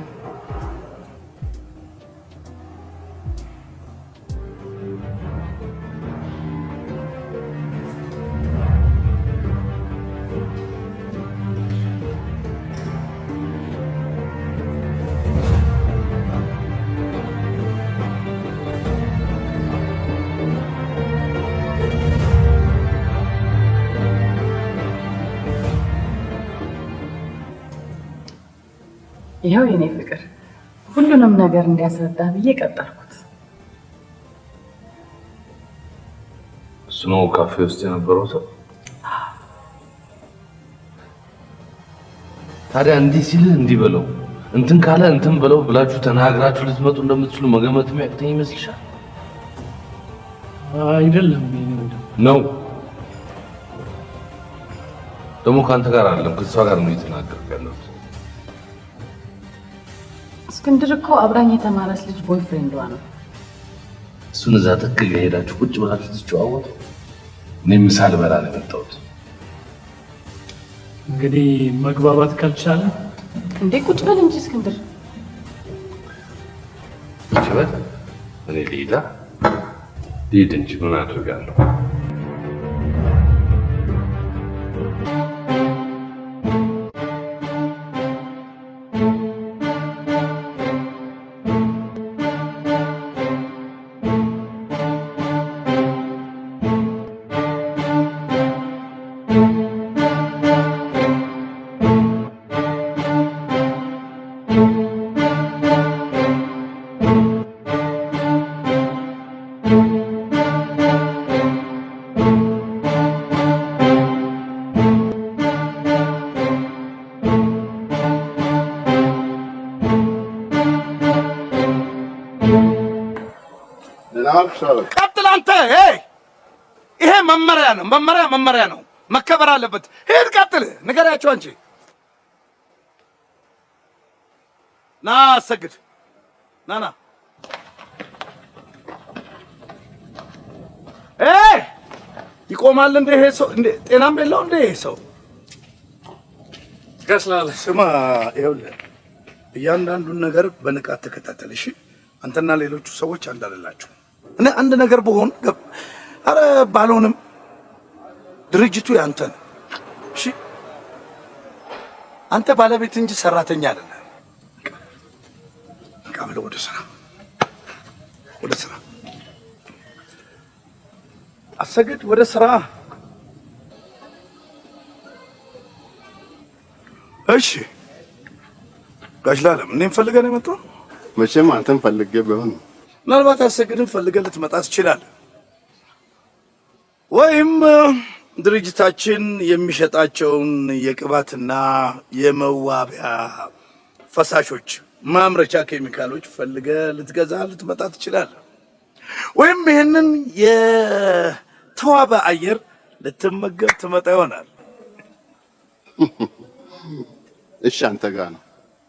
ይኸው የኔ ፍቅር ሁሉንም ነገር እንዲያስረዳ ብዬ ቀጠርኩት። እሱ ነው ካፌ ውስጥ የነበረው ሰው። ታዲያ እንዲህ ሲልህ እንዲህ በለው፣ እንትን ካለ እንትን በለው ብላችሁ ተናግራችሁ ልትመጡ እንደምትችሉ መገመት የሚያቅተኝ ይመስልሻል? አይደለም የኔ ወንድም። ነው ደግሞ ከአንተ ጋር አይደለም ከእሷ ጋር ነው እየተናገርኩ ያለሁት። እስክንድር እኮ አብራኝ የተማረች ልጅ boyfriend ዷ ነው። እሱን እዛ ጥግ ጋ ሄዳችሁ ቁጭ ብላችሁ ትጨዋወቱ። እኔ ምሳ ልበላ ነው የመጣሁት። እንግዲህ መግባባት ካልቻለ እንዴ ቁጭ በል እንጂ እስክንድር። ቁጭ በል። እኔ ልሂዳ ልሂድ እንጂ ምን አድርጋለሁ? ደህና ዋልክ ሻለቃ። ቀጥል አንተ። ይሄ መመሪያ ነው። መመሪያ መመሪያ ነው፣ መከበር አለበት። ሂድ ቀጥል፣ ንገሪያቸው አንቺ። ና አሰግድ፣ ና ና። ይቆማል እንደ ይሄ ሰው እንደ ጤናም የለው እንደ ይሄ ሰው። ስማ፣ ይኸውልህ እያንዳንዱን ነገር በንቃት ተከታተል እሺ። አንተና ሌሎቹ ሰዎች አንድ አይደላችሁ። እኔ አንድ ነገር ብሆን አረ ባልሆንም ድርጅቱ ያንተ ነው። እሺ አንተ ባለቤት እንጂ ሰራተኛ አይደለም። በቃ ብለህ ወደ ስራ ወደ ስራ አሰግድ፣ ወደ ስራ። እሺ ጋሽ ላለም፣ እኔን ፈልገህ ነው የመጣው? መቼም አንተን ፈልጌ ቢሆን ምናልባት አሰግድን ፈልገህ ልትመጣ ትችላለህ። ወይም ድርጅታችን የሚሸጣቸውን የቅባትና የመዋቢያ ፈሳሾች ማምረቻ ኬሚካሎች ፈልገህ ልትገዛ ልትመጣ ትችላለህ። ወይም ይህንን የተዋበ አየር ልትመገብ ትመጣ ይሆናል። እሺ፣ አንተ ጋር ነው።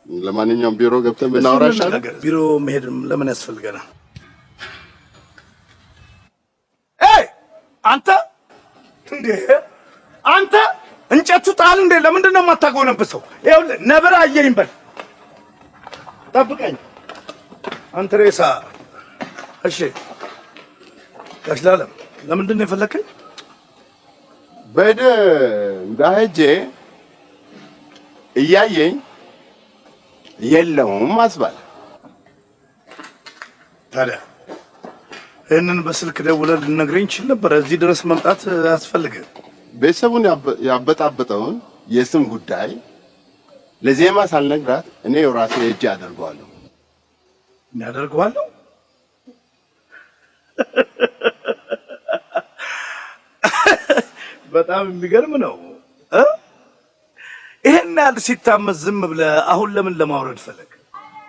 ለማንኛውም ቢሮ ገብተን ብናወራ ይሻላል። ቢሮ መሄድ ለምን ያስፈልገናል? አንተ እንዴ አንተ እንጨቱ ጣል እንዴ! ለምንድን ነው የማታጎነብሰው? ይኸውልህ ነብር አየኝ በል፣ ጠብቀኝ አንተ ሬሳ። እሺ ጋሽ ላለም ለምንድን ነው የፈለከኝ? በደ እንዳሄጄ እያየኝ የለውም አስባለ። ታዲያ ይህንን በስልክ ደውለህ ልነግረኝ ይችል ነበር። እዚህ ድረስ መምጣት አያስፈልግም። ቤተሰቡን ያበጣበጠውን የስም ጉዳይ ለዜማ ሳልነግራት እኔ ራሴ እጅ አደርገዋለሁ። እኔ አደርገዋለሁ? በጣም የሚገርም ነው። ይሄን ያህል ሲታመስ ዝም ብለህ አሁን ለምን ለማውረድ ፈለግ?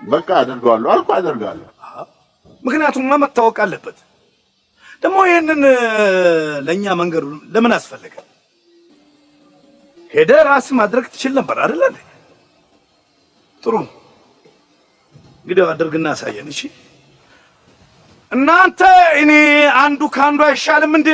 በቃ አደርገዋለሁ አልኩህ፣ አደርገዋለሁ። ምክንያቱም መታወቅ አለበት። ደግሞ ይሄንን ለኛ መንገዱ ለምን አስፈለገ? ሄደህ ራስህ ማድረግ ትችል ነበር አይደል እንዴ? ጥሩ እንግዲህ አድርግና አሳየን። እሺ እናንተ እኔ አንዱ ከአንዱ አይሻልም እንዴ?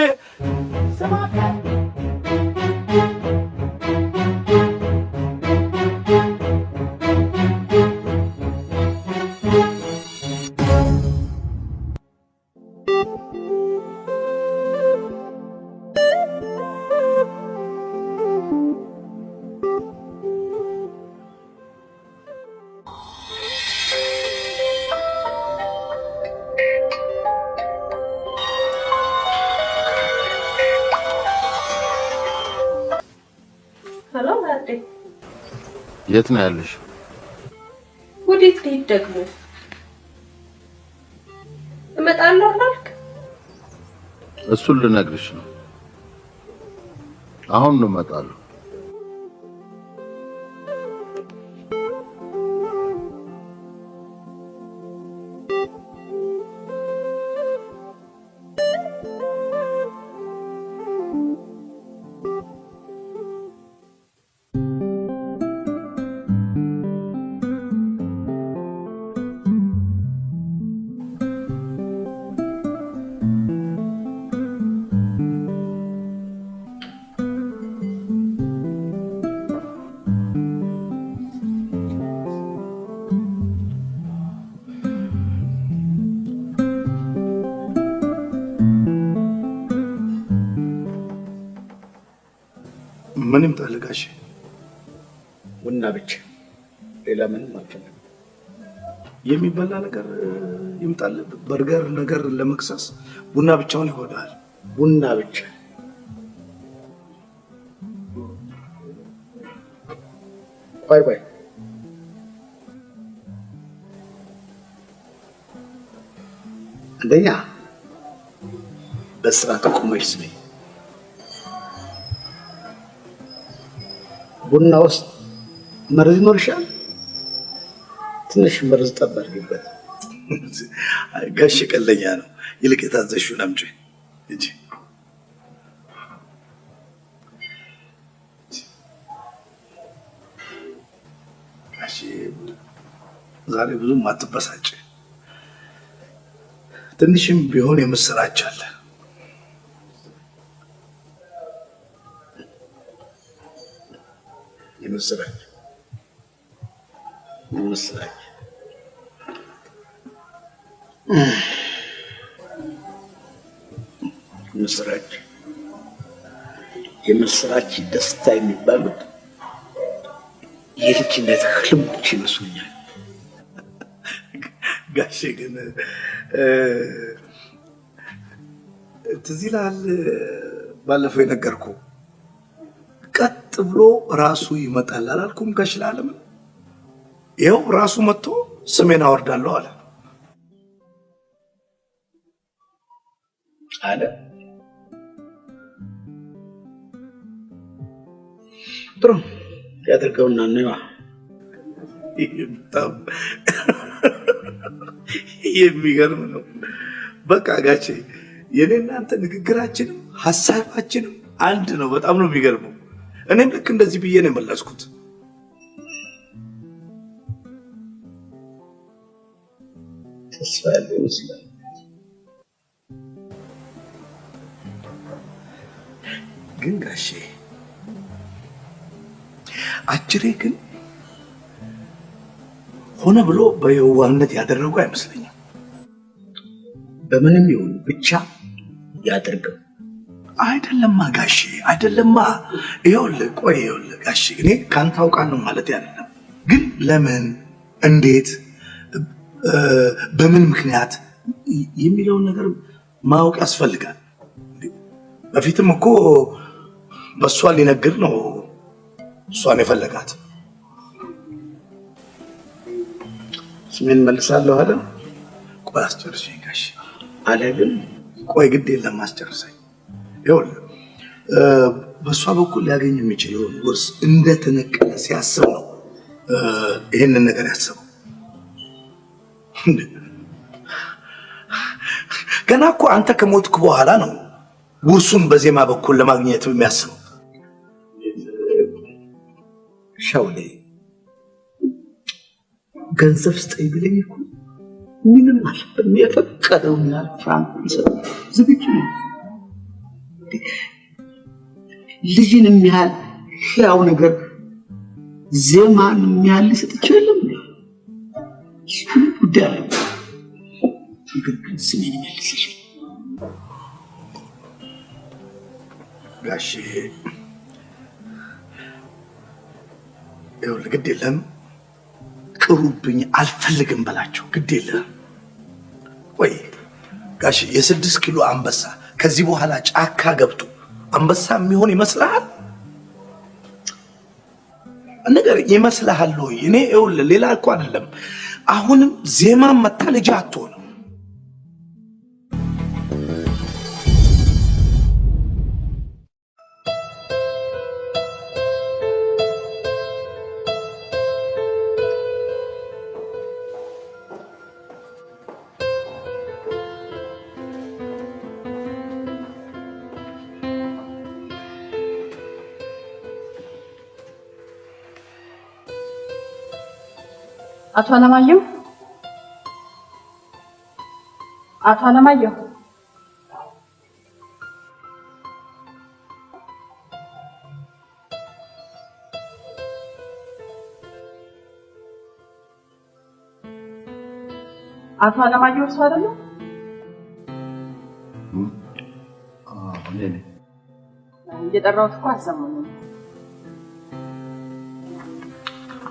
የት ነው ያለሽ? ወዴት ልሂድ ደግሞ? እመጣለሁ አላልክ? እሱን ልነግርሽ ነው። አሁን ነው እመጣለሁ። ምን ይምጣልህ ጋሼ? ቡና ብቻ፣ ሌላ ምንም አልፈልግም። የሚበላ ነገር ይምጣልህ? በርገር ነገር ለመክሰስ ቡና ብቻውን ይጎዳል። ቡና ብቻ። ቆይ ቆይ፣ አንደኛ በስርዓት ቆመሽ ስሚ። ቡና ውስጥ መርዝ ይኖርሻል። ትንሽ መርዝ ጠብ አድርጊበት። ጋሽ ቀለኛ ነው። ይልቅ የታዘዝሽውን አምጪ እንጂ። ጋሼ ዛሬ ብዙም አትበሳጭ። ትንሽም ቢሆን የምስራች አለ። የምስራች የምስራች። ምስራች የምስራች ደስታ የሚባሉት የልጅነት ህልሞች ይመስሉኛል። ጋሼ ግን ትዝ ይልሃል ባለፈው የነገርኩህ ቀጥ ብሎ ራሱ ይመጣል አላልኩም? ጋሽ ለዓለም ይኸው ራሱ መጥቶ ስሜን አወርዳለሁ አለ አለ። ጥሩ ያደርገውና ነዋ። በጣም የሚገርም ነው። በቃ ጋሼ የኔ እናንተ ንግግራችንም ሀሳባችንም አንድ ነው። በጣም ነው የሚገርመው። እኔም ልክ እንደዚህ ብዬ ነው የመለስኩት። ተስፋ ያለው ይመስላል። ግን ጋሼ አጭሬ ግን ሆነ ብሎ በየዋህነት ያደረጉ አይመስለኝም። በምንም ይሁን ብቻ ያድርገው። አይደለማ ጋሼ፣ አይደለማ። ይኸውልህ፣ ቆይ ይኸውልህ ጋሼ፣ እኔ ካንተ አውቃለሁ ማለት አይደለም፣ ግን ለምን፣ እንዴት፣ በምን ምክንያት የሚለውን ነገር ማወቅ ያስፈልጋል። በፊትም እኮ በእሷ ሊነግር ነው እሷን የፈለጋት። ስሜን መልሳለሁ አለ። ቆይ አስጨርሰኝ ጋሼ። አለ ግን ቆይ ግድ የለም አስጨርሰኝ። ይኸውልህ በእሷ በኩል ሊያገኝ የሚችለውን ውርስ እንደተነቀለ ሲያስብ ነው ይህንን ነገር ያስበው። ገና እኮ አንተ ከሞትክ በኋላ ነው ውርሱን በዜማ በኩል ለማግኘት የሚያስበው። ሻውሌ ገንዘብ ስጠኝ ቢለኝ እኮ ምንም አልፈልግም፣ የፈቀደውን ያህል ፍራንክ ልሰጠው ዝግጁ ነኝ። ልጅን የሚያህል ሕያው ነገር ዜማን የሚያህል ሊሰጥቸው የለም። ምንም ጉዳይ አለ። ነገር ግን ስሜን መልስልኝ ጋሼ። ይኸውልህ ግድ የለም ቅሩብኝ፣ አልፈልግም በላቸው። ግድ የለም። ቆይ ጋሼ የ6 ኪሎ አንበሳ ከዚህ በኋላ ጫካ ገብቶ አንበሳ የሚሆን ይመስልሃል? ነገር ይመስልሃል ወይ? እኔ ይኸውልህ ሌላ እኮ አይደለም። አሁንም ዜማም መታ ልጅ አትሆንም። አቶ አለማየሁ፣ አቶ አለማየሁ፣ አቶ አለማየሁ እርሱ አይደለም? እየጠራሁት እኮ አልሰሙኝም።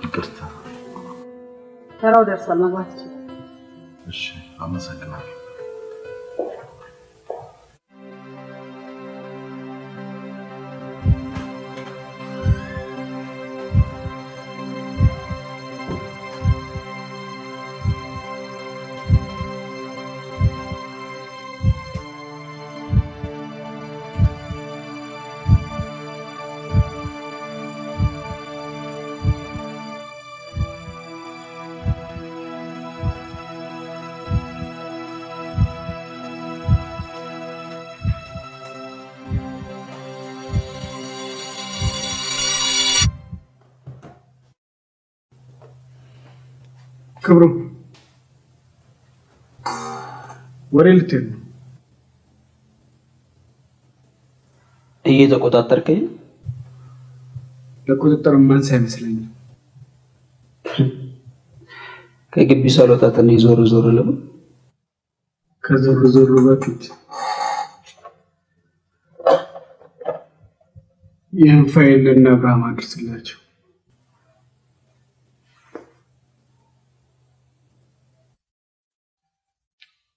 ይቅርታ። ተራው ደርሷል፣ መግባት ይችላል። እሺ፣ አመሰግናለሁ። ክብሩ ወሬ ልትሄድ ነው? እየተቆጣጠርከኝ? ለቁጥጥር ማንስ አይመስለኝም። ከግቢ ሳልወጣ ትንሽ ዞር ዞር ልበል። ከዞር ዞር በፊት ይህን ፋይል ለእነ አብርሃም አድርስላቸው።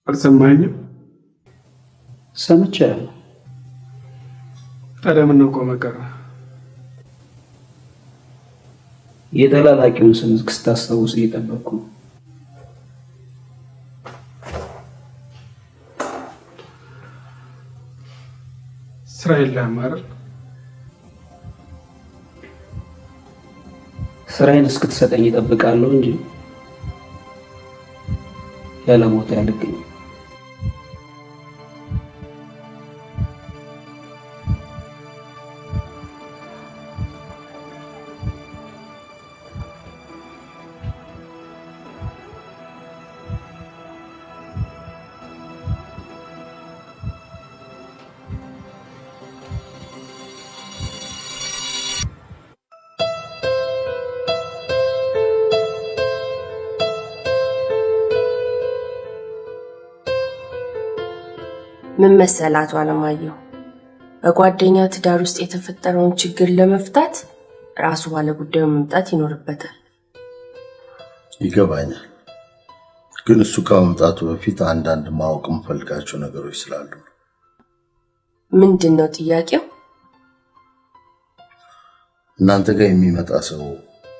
አልሰማኸኝም? ሰምቻለሁ። ታዲያ ምነው ቆመህ ቀረህ? የተላላኪውን ስም እስክታስታውስ እየጠበቅኩ ነው። ስራ የለህም አይደል? ስራዬን እስክትሰጠኝ እጠብቃለሁ እንጂ ያለ ቦታ አልገኝም። ምን መሰለህ አቶ አለማየሁ፣ በጓደኛ ትዳር ውስጥ የተፈጠረውን ችግር ለመፍታት ራሱ ባለ ጉዳዩ መምጣት ይኖርበታል። ይገባኛል። ግን እሱ ከመምጣቱ በፊት አንዳንድ ማወቅ የምፈልጋቸው ነገሮች ስላሉ። ምንድን ነው ጥያቄው? እናንተ ጋር የሚመጣ ሰው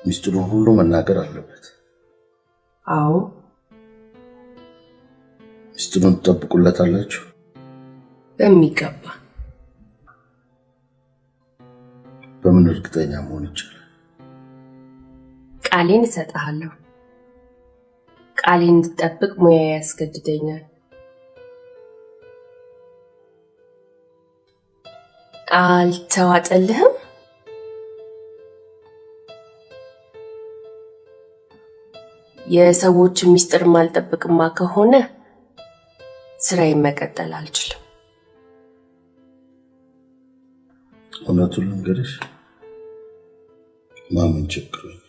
ሚስጥሩን ሁሉ መናገር አለበት። አዎ። ሚስጥሩን ትጠብቁለታላችሁ? በሚገባ። በምን እርግጠኛ መሆን ይቻላል? ቃሌን እሰጥሃለሁ። ቃሌን እንድጠብቅ ሙያዬ ያስገድደኛል። አልተዋጠልህም? የሰዎችን ሚስጥር ማልጠብቅማ ከሆነ ስራዬን መቀጠል አልችልም። እውነቱን ልንገርሽ፣ ማመን ቸግሮኛል።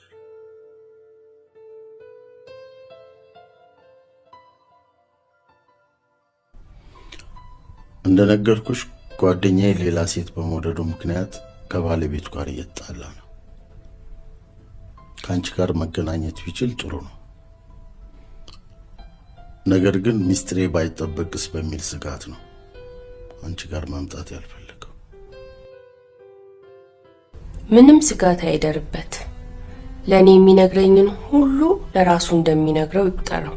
እንደነገርኩሽ ጓደኛዬ ሌላ ሴት በመውደዱ ምክንያት ከባለቤቱ ጋር እየተጣላ ነው። ከአንቺ ጋር መገናኘት ቢችል ጥሩ ነው። ነገር ግን ሚስጥሬ ባይጠበቅስ በሚል ስጋት ነው አንቺ ጋር መምጣት ያልፈለገው። ምንም ስጋት አይደርበት። ለእኔ የሚነግረኝን ሁሉ ለራሱ እንደሚነግረው ይቁጠረው።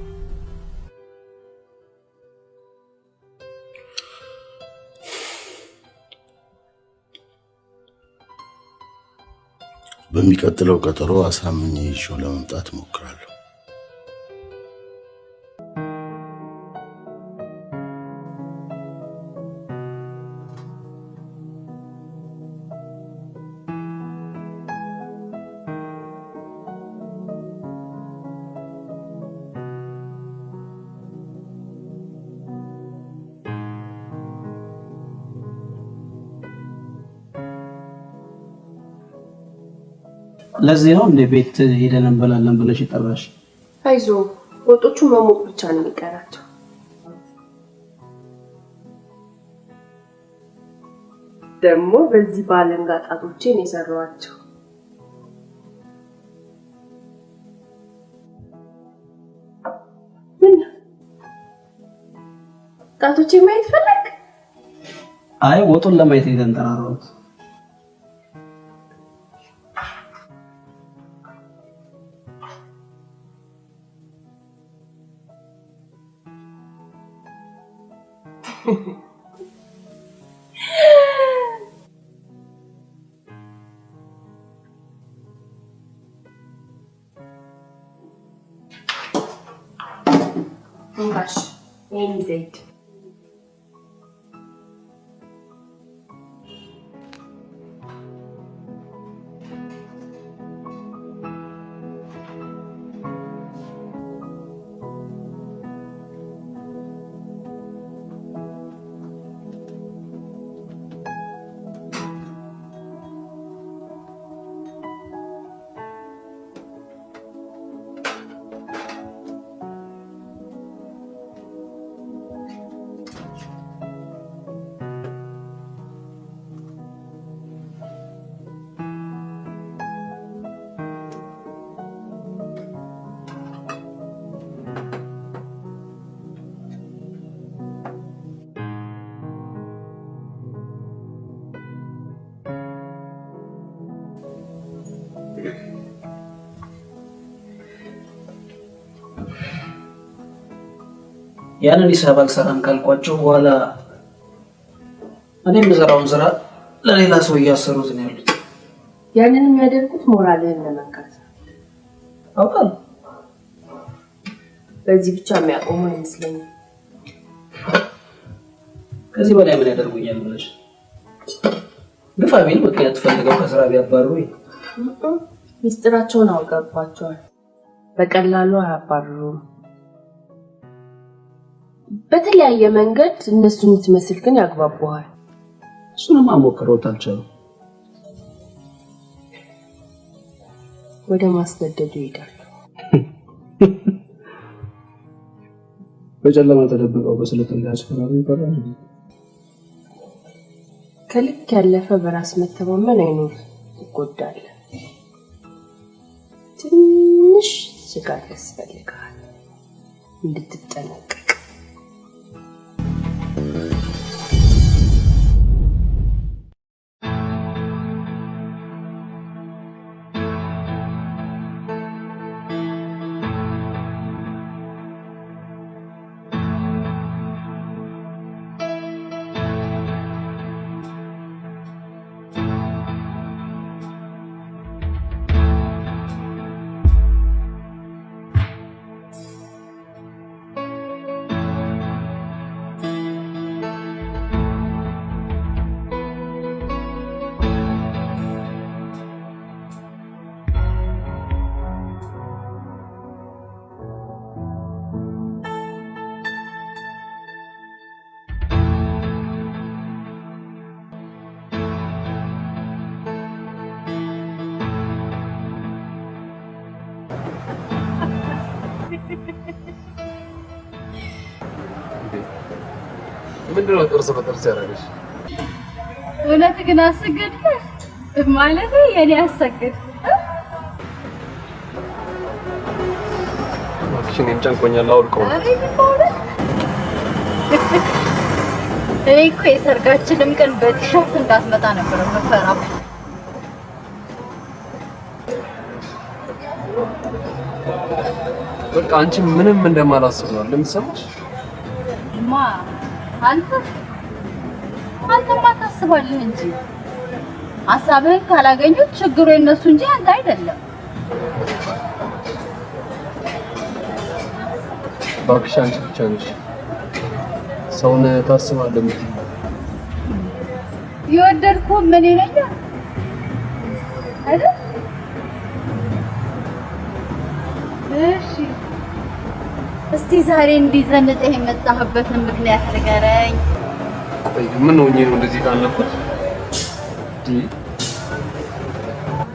በሚቀጥለው ቀጠሮ አሳምኜ ይዤው ለመምጣት እሞክራለሁ። ለዚህ ነው እንደ ቤት ሄደን እንበላለን ብለሽ የጠራሽ? አይዞ፣ ወጦቹ መሞቅ ብቻ ነው የሚቀራቸው። ደግሞ በዚህ ባለንጋ ጣቶቼ ነው የሰራኋቸው። ምን ጣቶቼ ማየት ፈለግ? አይ ወጡን ለማየት ነው የተንጠራራሁት። እንካሽ ይሄን ዘይት። ያንን ሂሳብ አልሰራም ካልኳቸው በኋላ እኔ የምሰራውን ስራ ለሌላ ሰው እያሰሩት ነው ያሉት። ያንን የሚያደርጉት ሞራልህን ለመንካት ነው። አውቃለሁ። በዚህ ብቻ የሚያቆሙ አይመስለኝም። ከዚህ በላይ ምን ያደርጉኛል ብለሽ? ግፋ ቢል ምክንያት ፈልገው ከስራ ቢያባርሩኝ። ሚስጥራቸውን አውቀባቸዋል። በቀላሉ አያባርሩም። በተለያየ መንገድ እነሱን የምትመስል ግን ያግባቡሃል። እሱንማ ሞክረውት አልቻሉም። ወደ ማስገደዱ ይሄዳሉ። በጨለማ ተደብቀው በስለት እንዳያስፈራሩ ይፈራል። ከልክ ያለፈ በራስ መተማመን አይኖር፣ ትጎዳለህ። ትንሽ ስጋት ያስፈልግሃል እንድትጠነቀቅ። ምንድን ነው ጥርስ በጥርስ ያደረገሽ? እውነት ግን አሰገድ ማለት የኔ አሰገድ እባክሽ እኔም ጨንቆኛል፣ አውልቀው። እኔ እኮ የሰርጋችንም ቀን በቲሸርት እንዳትመጣ ነበር የምፈራው። በቃ አንቺ ምንም እንደማላስብ ነው እንደምትሰማሽ። ማ አንተ አንተማ ታስባለህ እንጂ ሀሳብህን ካላገኙት ችግሩ የነሱ እንጂ አንተ አይደለም። እባክሽ አንቺ ብቻ ነሽ ሰውን ታስባለህ የምትይው። የወደድኩህ ምን ነኝ አይደል? እሺ እስቲ ዛሬ እንዲዘንጠህ የመጣህበትን ምክንያት ንገረኝ። ቆይ ምን ሆኜ ነው እንደዚህ ታነኩት?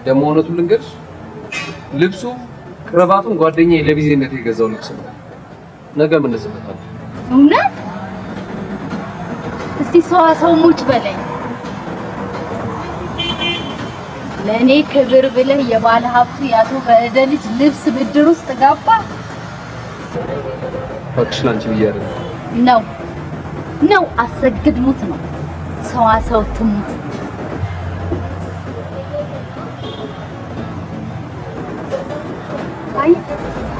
ደግሞ እውነቱን ልንገርሽ፣ ልብሱ ክረባቱን ጓደኛዬ ለቢዜነት የገዛው ልብስ ነው። ነገ ምን እንዝበታለን? እውነት? እስቲ ሰዋሰው ሙጭ በለኝ። ለእኔ ክብር ብለህ የባለ ሀብቱ የአቶ በእደ ልጅ ልብስ ብድር ውስጥ ገባ እባክሽ ላንቺ ብዬ አይደለም። ነው ነው፣ አሰግድ ሙት ነው፣ ሰዋሰው ትሙት። አይ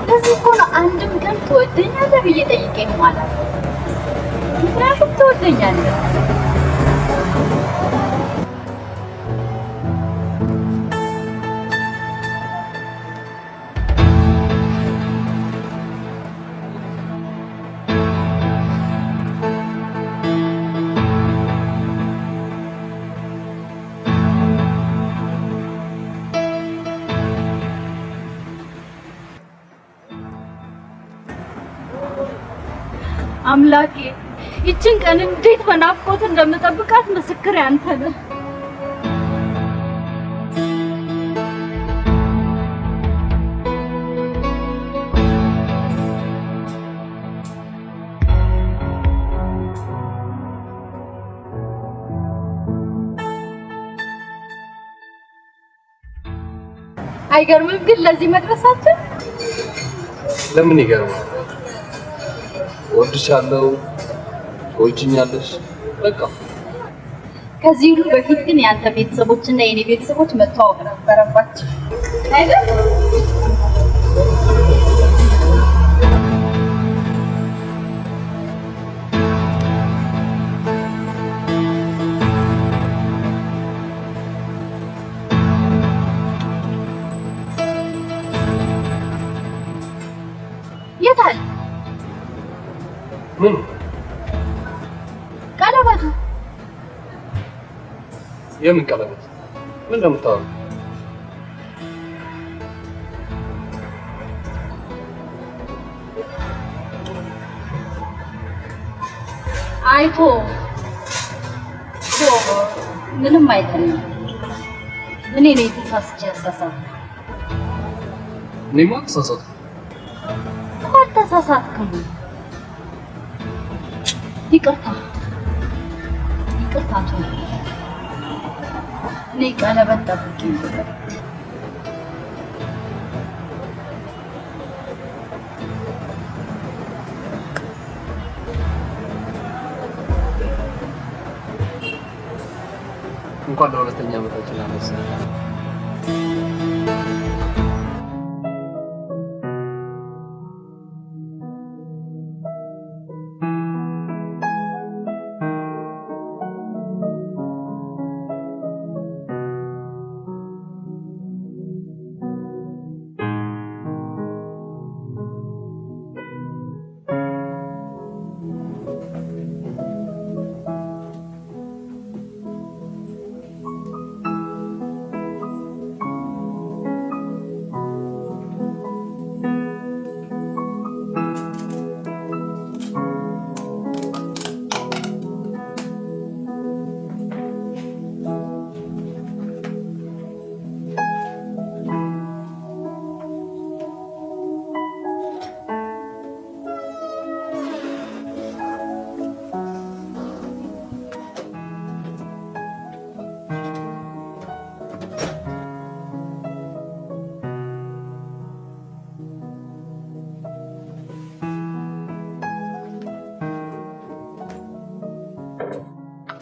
ለዚህ እኮ ነው አንድም ቀን ትወደኛለህ ብዬ ጠይቄህ ማለት ነው። ምክንያቱም ትወደኛለህ። አምላኬ ይችን ቀን እንዴት በናፍቆት እንደምጠብቃት ምስክር ያንተ ነህ። አይገርምም ግን ለዚህ መድረሳችን? ለምን ይገርማል? እወድሻለሁ፣ ትወጂኛለሽ። በቃ ከዚህ ሁሉ በፊት ግን የአንተ ቤተሰቦች እና የኔ ቤተሰቦች መተዋወቅ ነበረባቸው አይደል? ምን? ቀለበቱ። የምን ቀለበት? ምን እንደምታወሩ? አይቶ ምንም አይደለም። እኔ ነኝ ተሳስቼ ያሳሳትኩት። እኔማ አልተሳሳትኩም። አልተሳሳትክም። ይቅርታ ይቅርታ። አቶ እኔ ቀለበት ጠብቄ ነበር። እንኳን ለሁለተኛ ዓመታችን አደረሰን።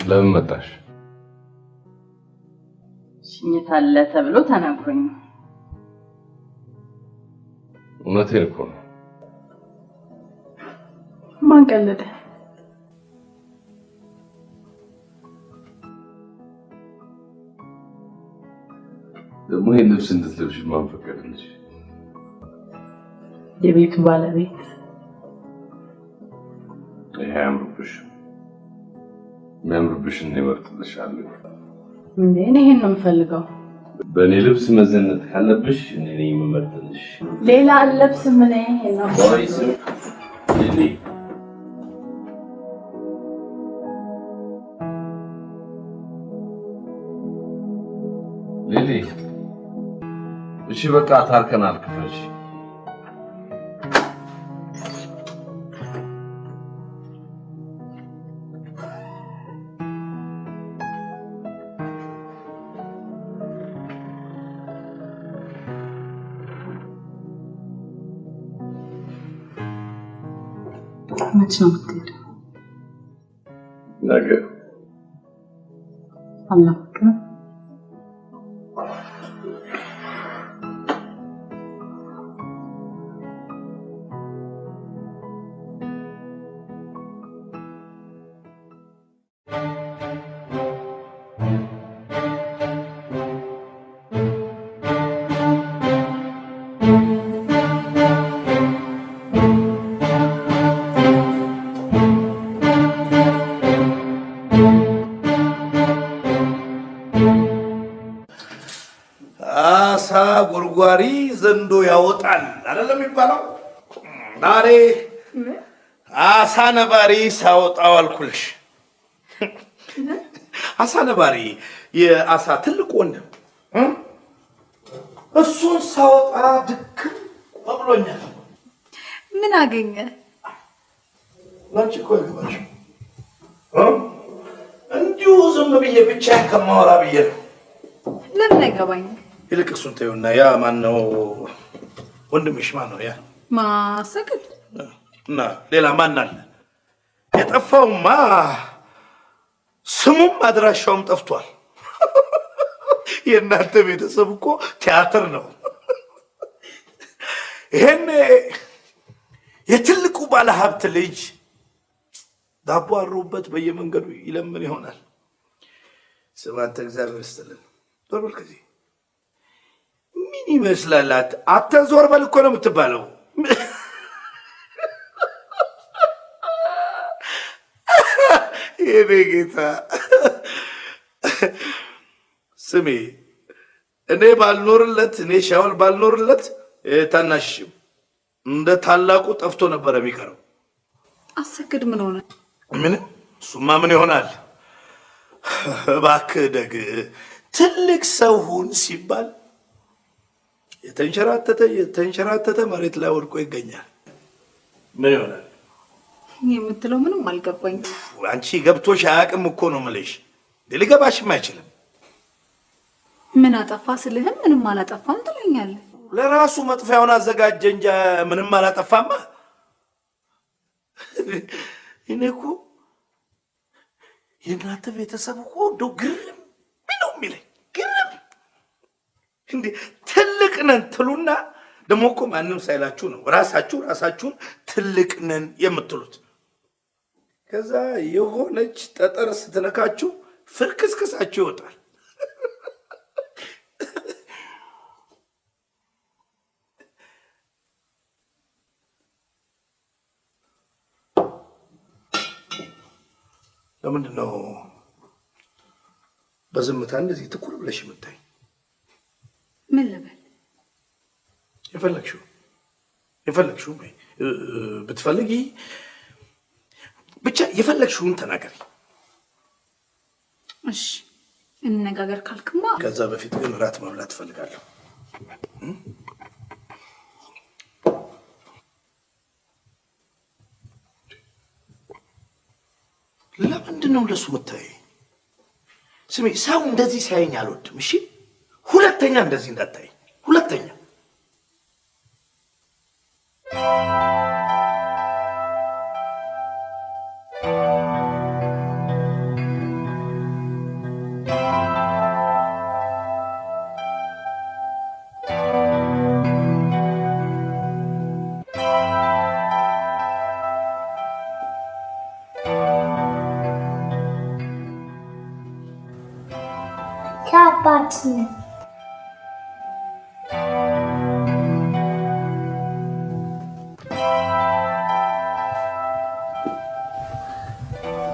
ለምን መጣሽ? ሽኝት አለ ተብሎ ተነግሮኝ ነው። እውነቴን እኮ ነው። ማን ቀለደ? ደግሞ ይሄን ልብስ እንድትለብሽ ማን ፈቀደልሽ? የቤቱ ባለቤት። ይሄ አያምርብሽ። የሚያምርብሽን እኔ እመርጥልሻለሁ። እንዴ እኔ ይሄን ነው የምፈልገው። በእኔ ልብስ መዘነጥ ካለብሽ እኔ ነኝ የምመርጥልሽ። ሌላ አልለብስም እኔ ይሄን ነው። ቆይ ስም ሊሊ፣ ሊሊ፣ እሺ በቃ ታርከናል። ክፈሽ። መች ነው የምትሄደው? ነገ። አልናፍቅም? አሳ ጎርጓሪ ዘንዶ ያወጣል አይደለም የሚባለው? ዛሬ አሳ ነባሪ ሳወጣው አልኩልሽ። አሳ ነባሪ የአሳ ትልቅ ወንድም፣ እሱን ሳወጣ ድክም ብሎኛል። ምን አገኘ? ላንቺ እኮ አይገባሽም። እንዲሁ ዝም ብዬ ብቻዬን ከማወራ ብዬ ነው። ለምን አይገባኝም? ይልቅ እሱን ተይውና ያ ማን ነው ወንድምሽ? ማን ነው ያ? ማሰግድ እና ሌላ ማን አለ? የጠፋውማ ስሙም አድራሻውም ጠፍቷል። የእናንተ ቤተሰብ እኮ ቲያትር ነው። ይሄን የትልቁ ባለሀብት ልጅ ዳቦ አሮበት በየመንገዱ ይለምን ይሆናል። ስማ አንተ፣ እግዚአብሔር ይስጥልን። ዞር በል ከዚህ። ምን ይመስላል? አንተ ዞር በል እኮ ነው የምትባለው። የኔ ጌታ ስሚ፣ እኔ ባልኖርለት፣ እኔ ሻውል ባልኖርለት ታናሽ እንደ ታላቁ ጠፍቶ ነበረ የሚቀረው። አሰግድ ምን ሆነ? ምን እሱማ ምን ይሆናል? እባክህ ደግ ትልቅ ሰው ሁን ሲባል የተንሸራተተ የተንሸራተተ መሬት ላይ ወድቆ ይገኛል። ምን ይሆናል የምትለው ምንም አልገባኝ። አንቺ ገብቶሽ አያውቅም እኮ ነው የምልሽ። ሊገባሽም አይችልም። ምን አጠፋ ስልህም ምንም አላጠፋም ትለኛለህ። ለራሱ መጥፊያውን አዘጋጀ እንጂ ምንም አላጠፋማ። እኔ እኮ የእናንተ ቤተሰብ እኮ እንደው ግርም ነው የሚለኝ። ግርም እንዴ ትልቅ ነን ትሉና ደግሞ እኮ ማንም ሳይላችሁ ነው ራሳችሁ ራሳችሁን ትልቅ ነን የምትሉት። ከዛ የሆነች ጠጠር ስትነካችሁ ፍርክስክሳችሁ ይወጣል። ለምንድን ነው በዝምታ እንደዚህ ትኩር ብለሽ የምታይ? ምን ልበል? የፈለግሽው የፈለግሽው በይ። ብትፈልጊ ብቻ የፈለግሽውን ተናገሪ። እሺ እንነጋገር ካልክማ ከዛ በፊት ግን እራት መብላት እፈልጋለሁ። ለምንድን ነው እንደሱ የምታይ? ስሚ፣ ሰው እንደዚህ ሲያየኝ አልወድም። እሺ፣ ሁለተኛ እንደዚህ እንዳታይ፣ ሁለተኛ። አባት ነው።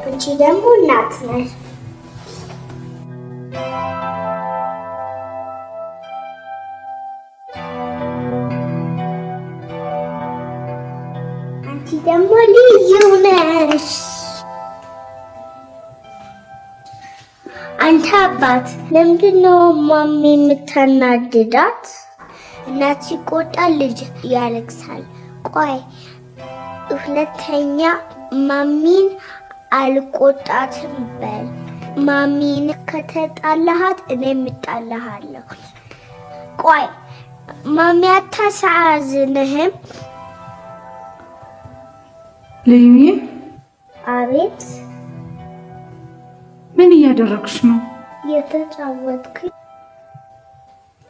አንቺ ደግሞ እናት ነሽ። አንቺ ደግሞ ልዩ ነሽ። አንተ አባት ለምንድን ነው ማሚ የምታናድዳት? እናት ሲቆጣ ልጅ ያለቅሳል። ቆይ ሁለተኛ ማሚን አልቆጣትም በል። ማሚን ከተጣላሃት እኔም እጣልሃለሁ። ቆይ ማሚ አታሳዝንህም? ልዩዬ፣ አቤት። ምን እያደረግሽ ነው? የተጫወትኩኝ።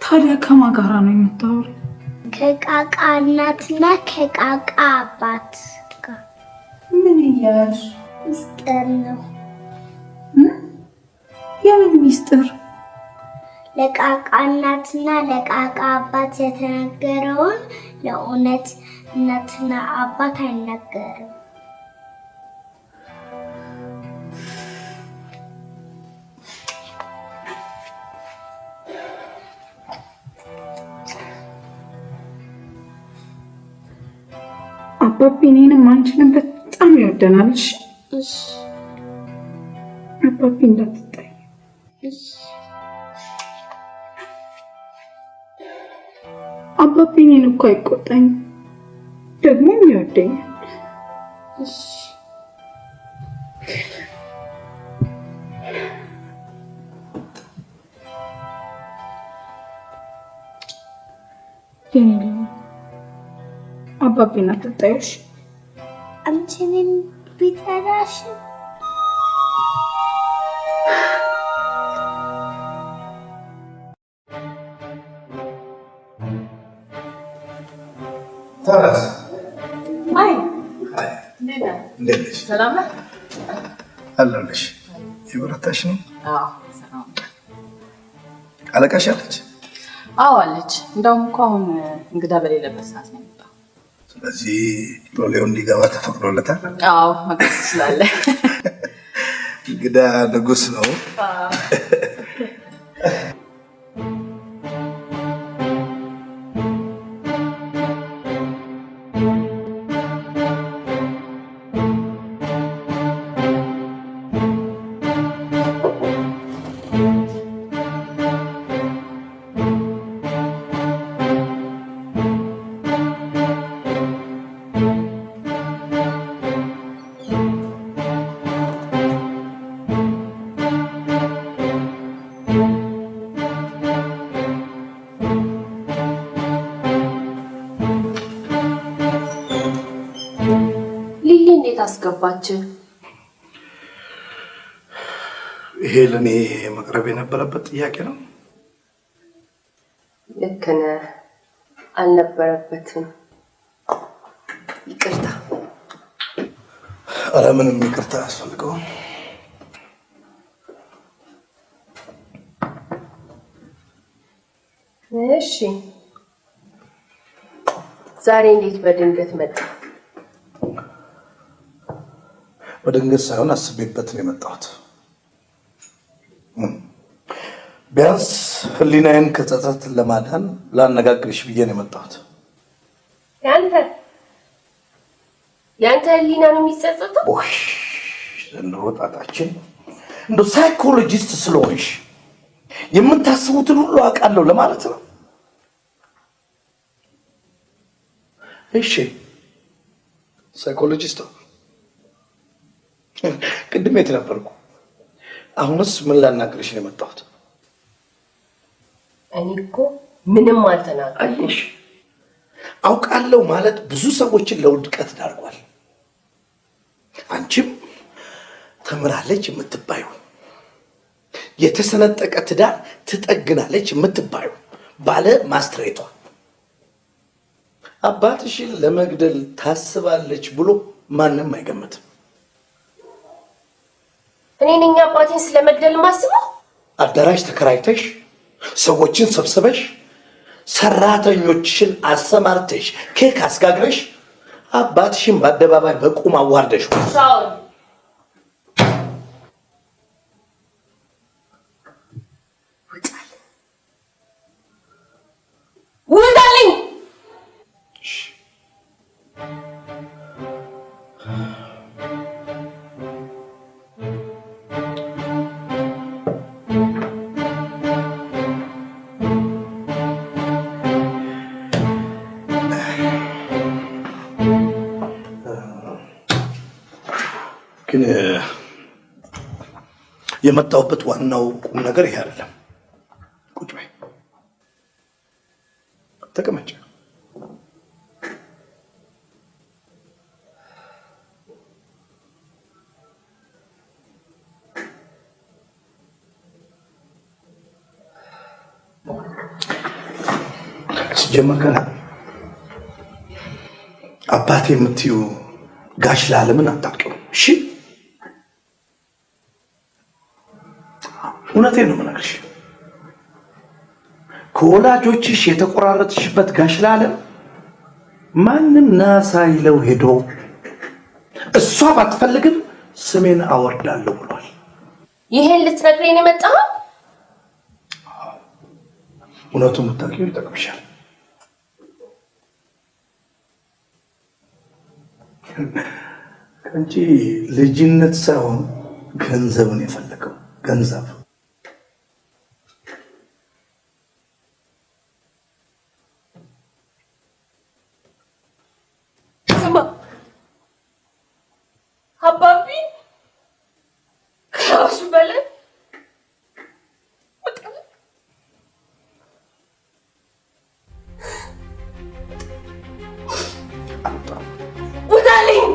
ታዲያ ከማን ጋራ ነው የምታወሪው? ከቃቃ እናትና ከቃቃ አባት ጋር። ምን እያልሽ? ሚስጥር ነው። የምን ሚስጥር? ለቃቃ እናትና ለቃቃ አባት የተነገረውን ለእውነት እናትና አባት አይነገርም። አባቢ እኔንም አንቺንም በጣም ይወደናል። እሺ እሺ አባቢ እንዳትጣይ። እሺ። አባቢ እኔን እኮ አይቆጣኝም፣ ደግሞም ይወደኛል። እሺ። የኔ ልዩ አባቢን አትጣዩ። እሺ? አንቺንም ቢጠራሽም ታራስ አይ እንዴት ነሽ? ሰላም ነህ? አለሁልሽ። የበረታሽ ነው። አዎ ሰላም። አለቃሽ አለች። አዎ አለች። እንደውም እኮ አሁን እንግዳ በሌለበት ሰዓት ነው የመጣው። ስለዚህ ሎሌው እንዲገባ ተፈቅዶለታል። አዎ መግባት ትችላለህ። እንግዳ ንጉስ ነው። ሊሊ እንዴት አስገባች? ይሄ ለእኔ መቅረብ የነበረበት ጥያቄ ነው። ልክ ነህ፣ አልነበረበትም። ይቅርታ። ኧረ ምንም ይቅርታ አያስፈልገውም። እሺ፣ ዛሬ እንዴት በድንገት መጣ? በድንገት ሳይሆን አስቤበት ነው የመጣሁት። ቢያንስ ሕሊናዬን ከጸጸት ለማዳን ላነጋግርሽ ብዬ ነው የመጣሁት። ያንተ ያንተ ህሊና ነው የሚጸጸተው? ዘንድሮ ጣጣችን እንደው psychologist ስለሆንሽ የምታስቡትን ሁሉ አውቃለሁ ለማለት ነው። እሺ psychologist፣ ቅድም የት ነበርኩ? አሁንስ ምን ላናግርሽ ነው የመጣሁት? እኔ እኮ ምንም አልተናገርኩም። አውቃለሁ ማለት ብዙ ሰዎችን ለውድቀት ዳርጓል። አንቺም ተምራለች የምትባዩ፣ የተሰነጠቀ ትዳር ትጠግናለች የምትባዩ ባለ ማስትሬቷ አባትሽን ለመግደል ታስባለች ብሎ ማንም አይገምትም። እኔ ነኝ አባቴን ስለመግደል ማስበው? አዳራሽ ተከራይተሽ ሰዎችን ሰብስበሽ ሰራተኞችሽን አሰማርተሽ ኬክ አስጋግረሽ አባትሽን በአደባባይ በቁም አዋርደሽ ሻውል ውጣልኝ! ግን የመጣሁበት ዋናው ቁም ነገር ይሄ አይደለም። ቁጭ በይ፣ ተቀመጭ። ሲጀመር ገና አባቴ የምትዩ ጋሽ ለዓለምን አታውቂውም። እሺ፣ እውነቴን ነው የምነግርሽ። ከወላጆችሽ የተቆራረጥሽበት ጋሽ ለዓለም ማንም ና ሳይለው ሄዶ እሷ ባትፈልግም ስሜን አወርዳለሁ ብሏል። ይሄን ልትነግረኝ ነው የመጣኸው? እውነቱን ብታውቂው ይጠቅምሻል። ከአንቺ ልጅነት ሳይሆን ገንዘብን የፈለገው ገንዘብ። ስማ አባቢ ከራሱ በላይ ውጣልኝ!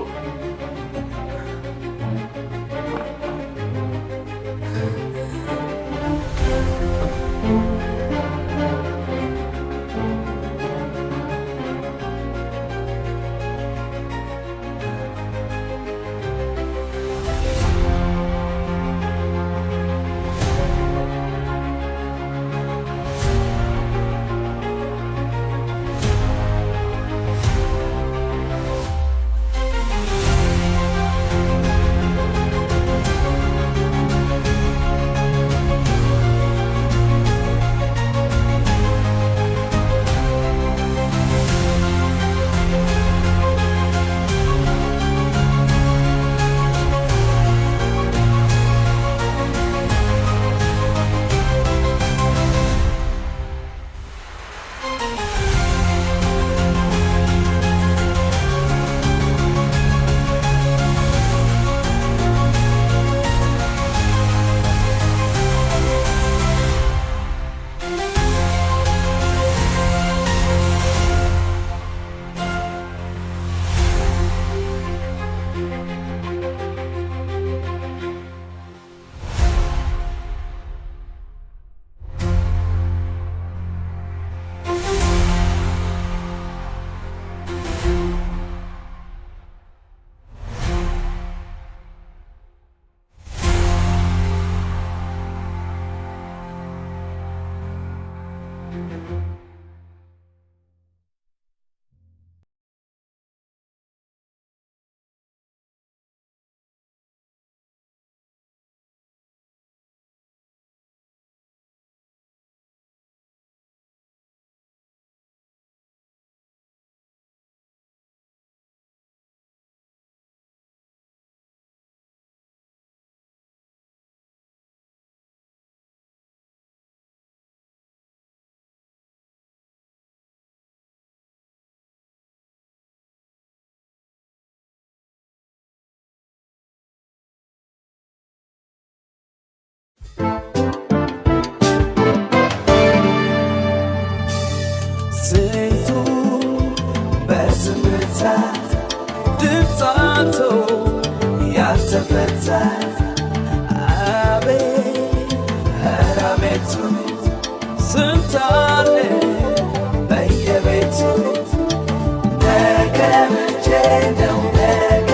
ያልተረታ ድምፅ አጥቶ ያልተፈታ አቤት ኧረ አቤቱ ስንት አለ በየቤቱ ነገ መቼ ነው ነገ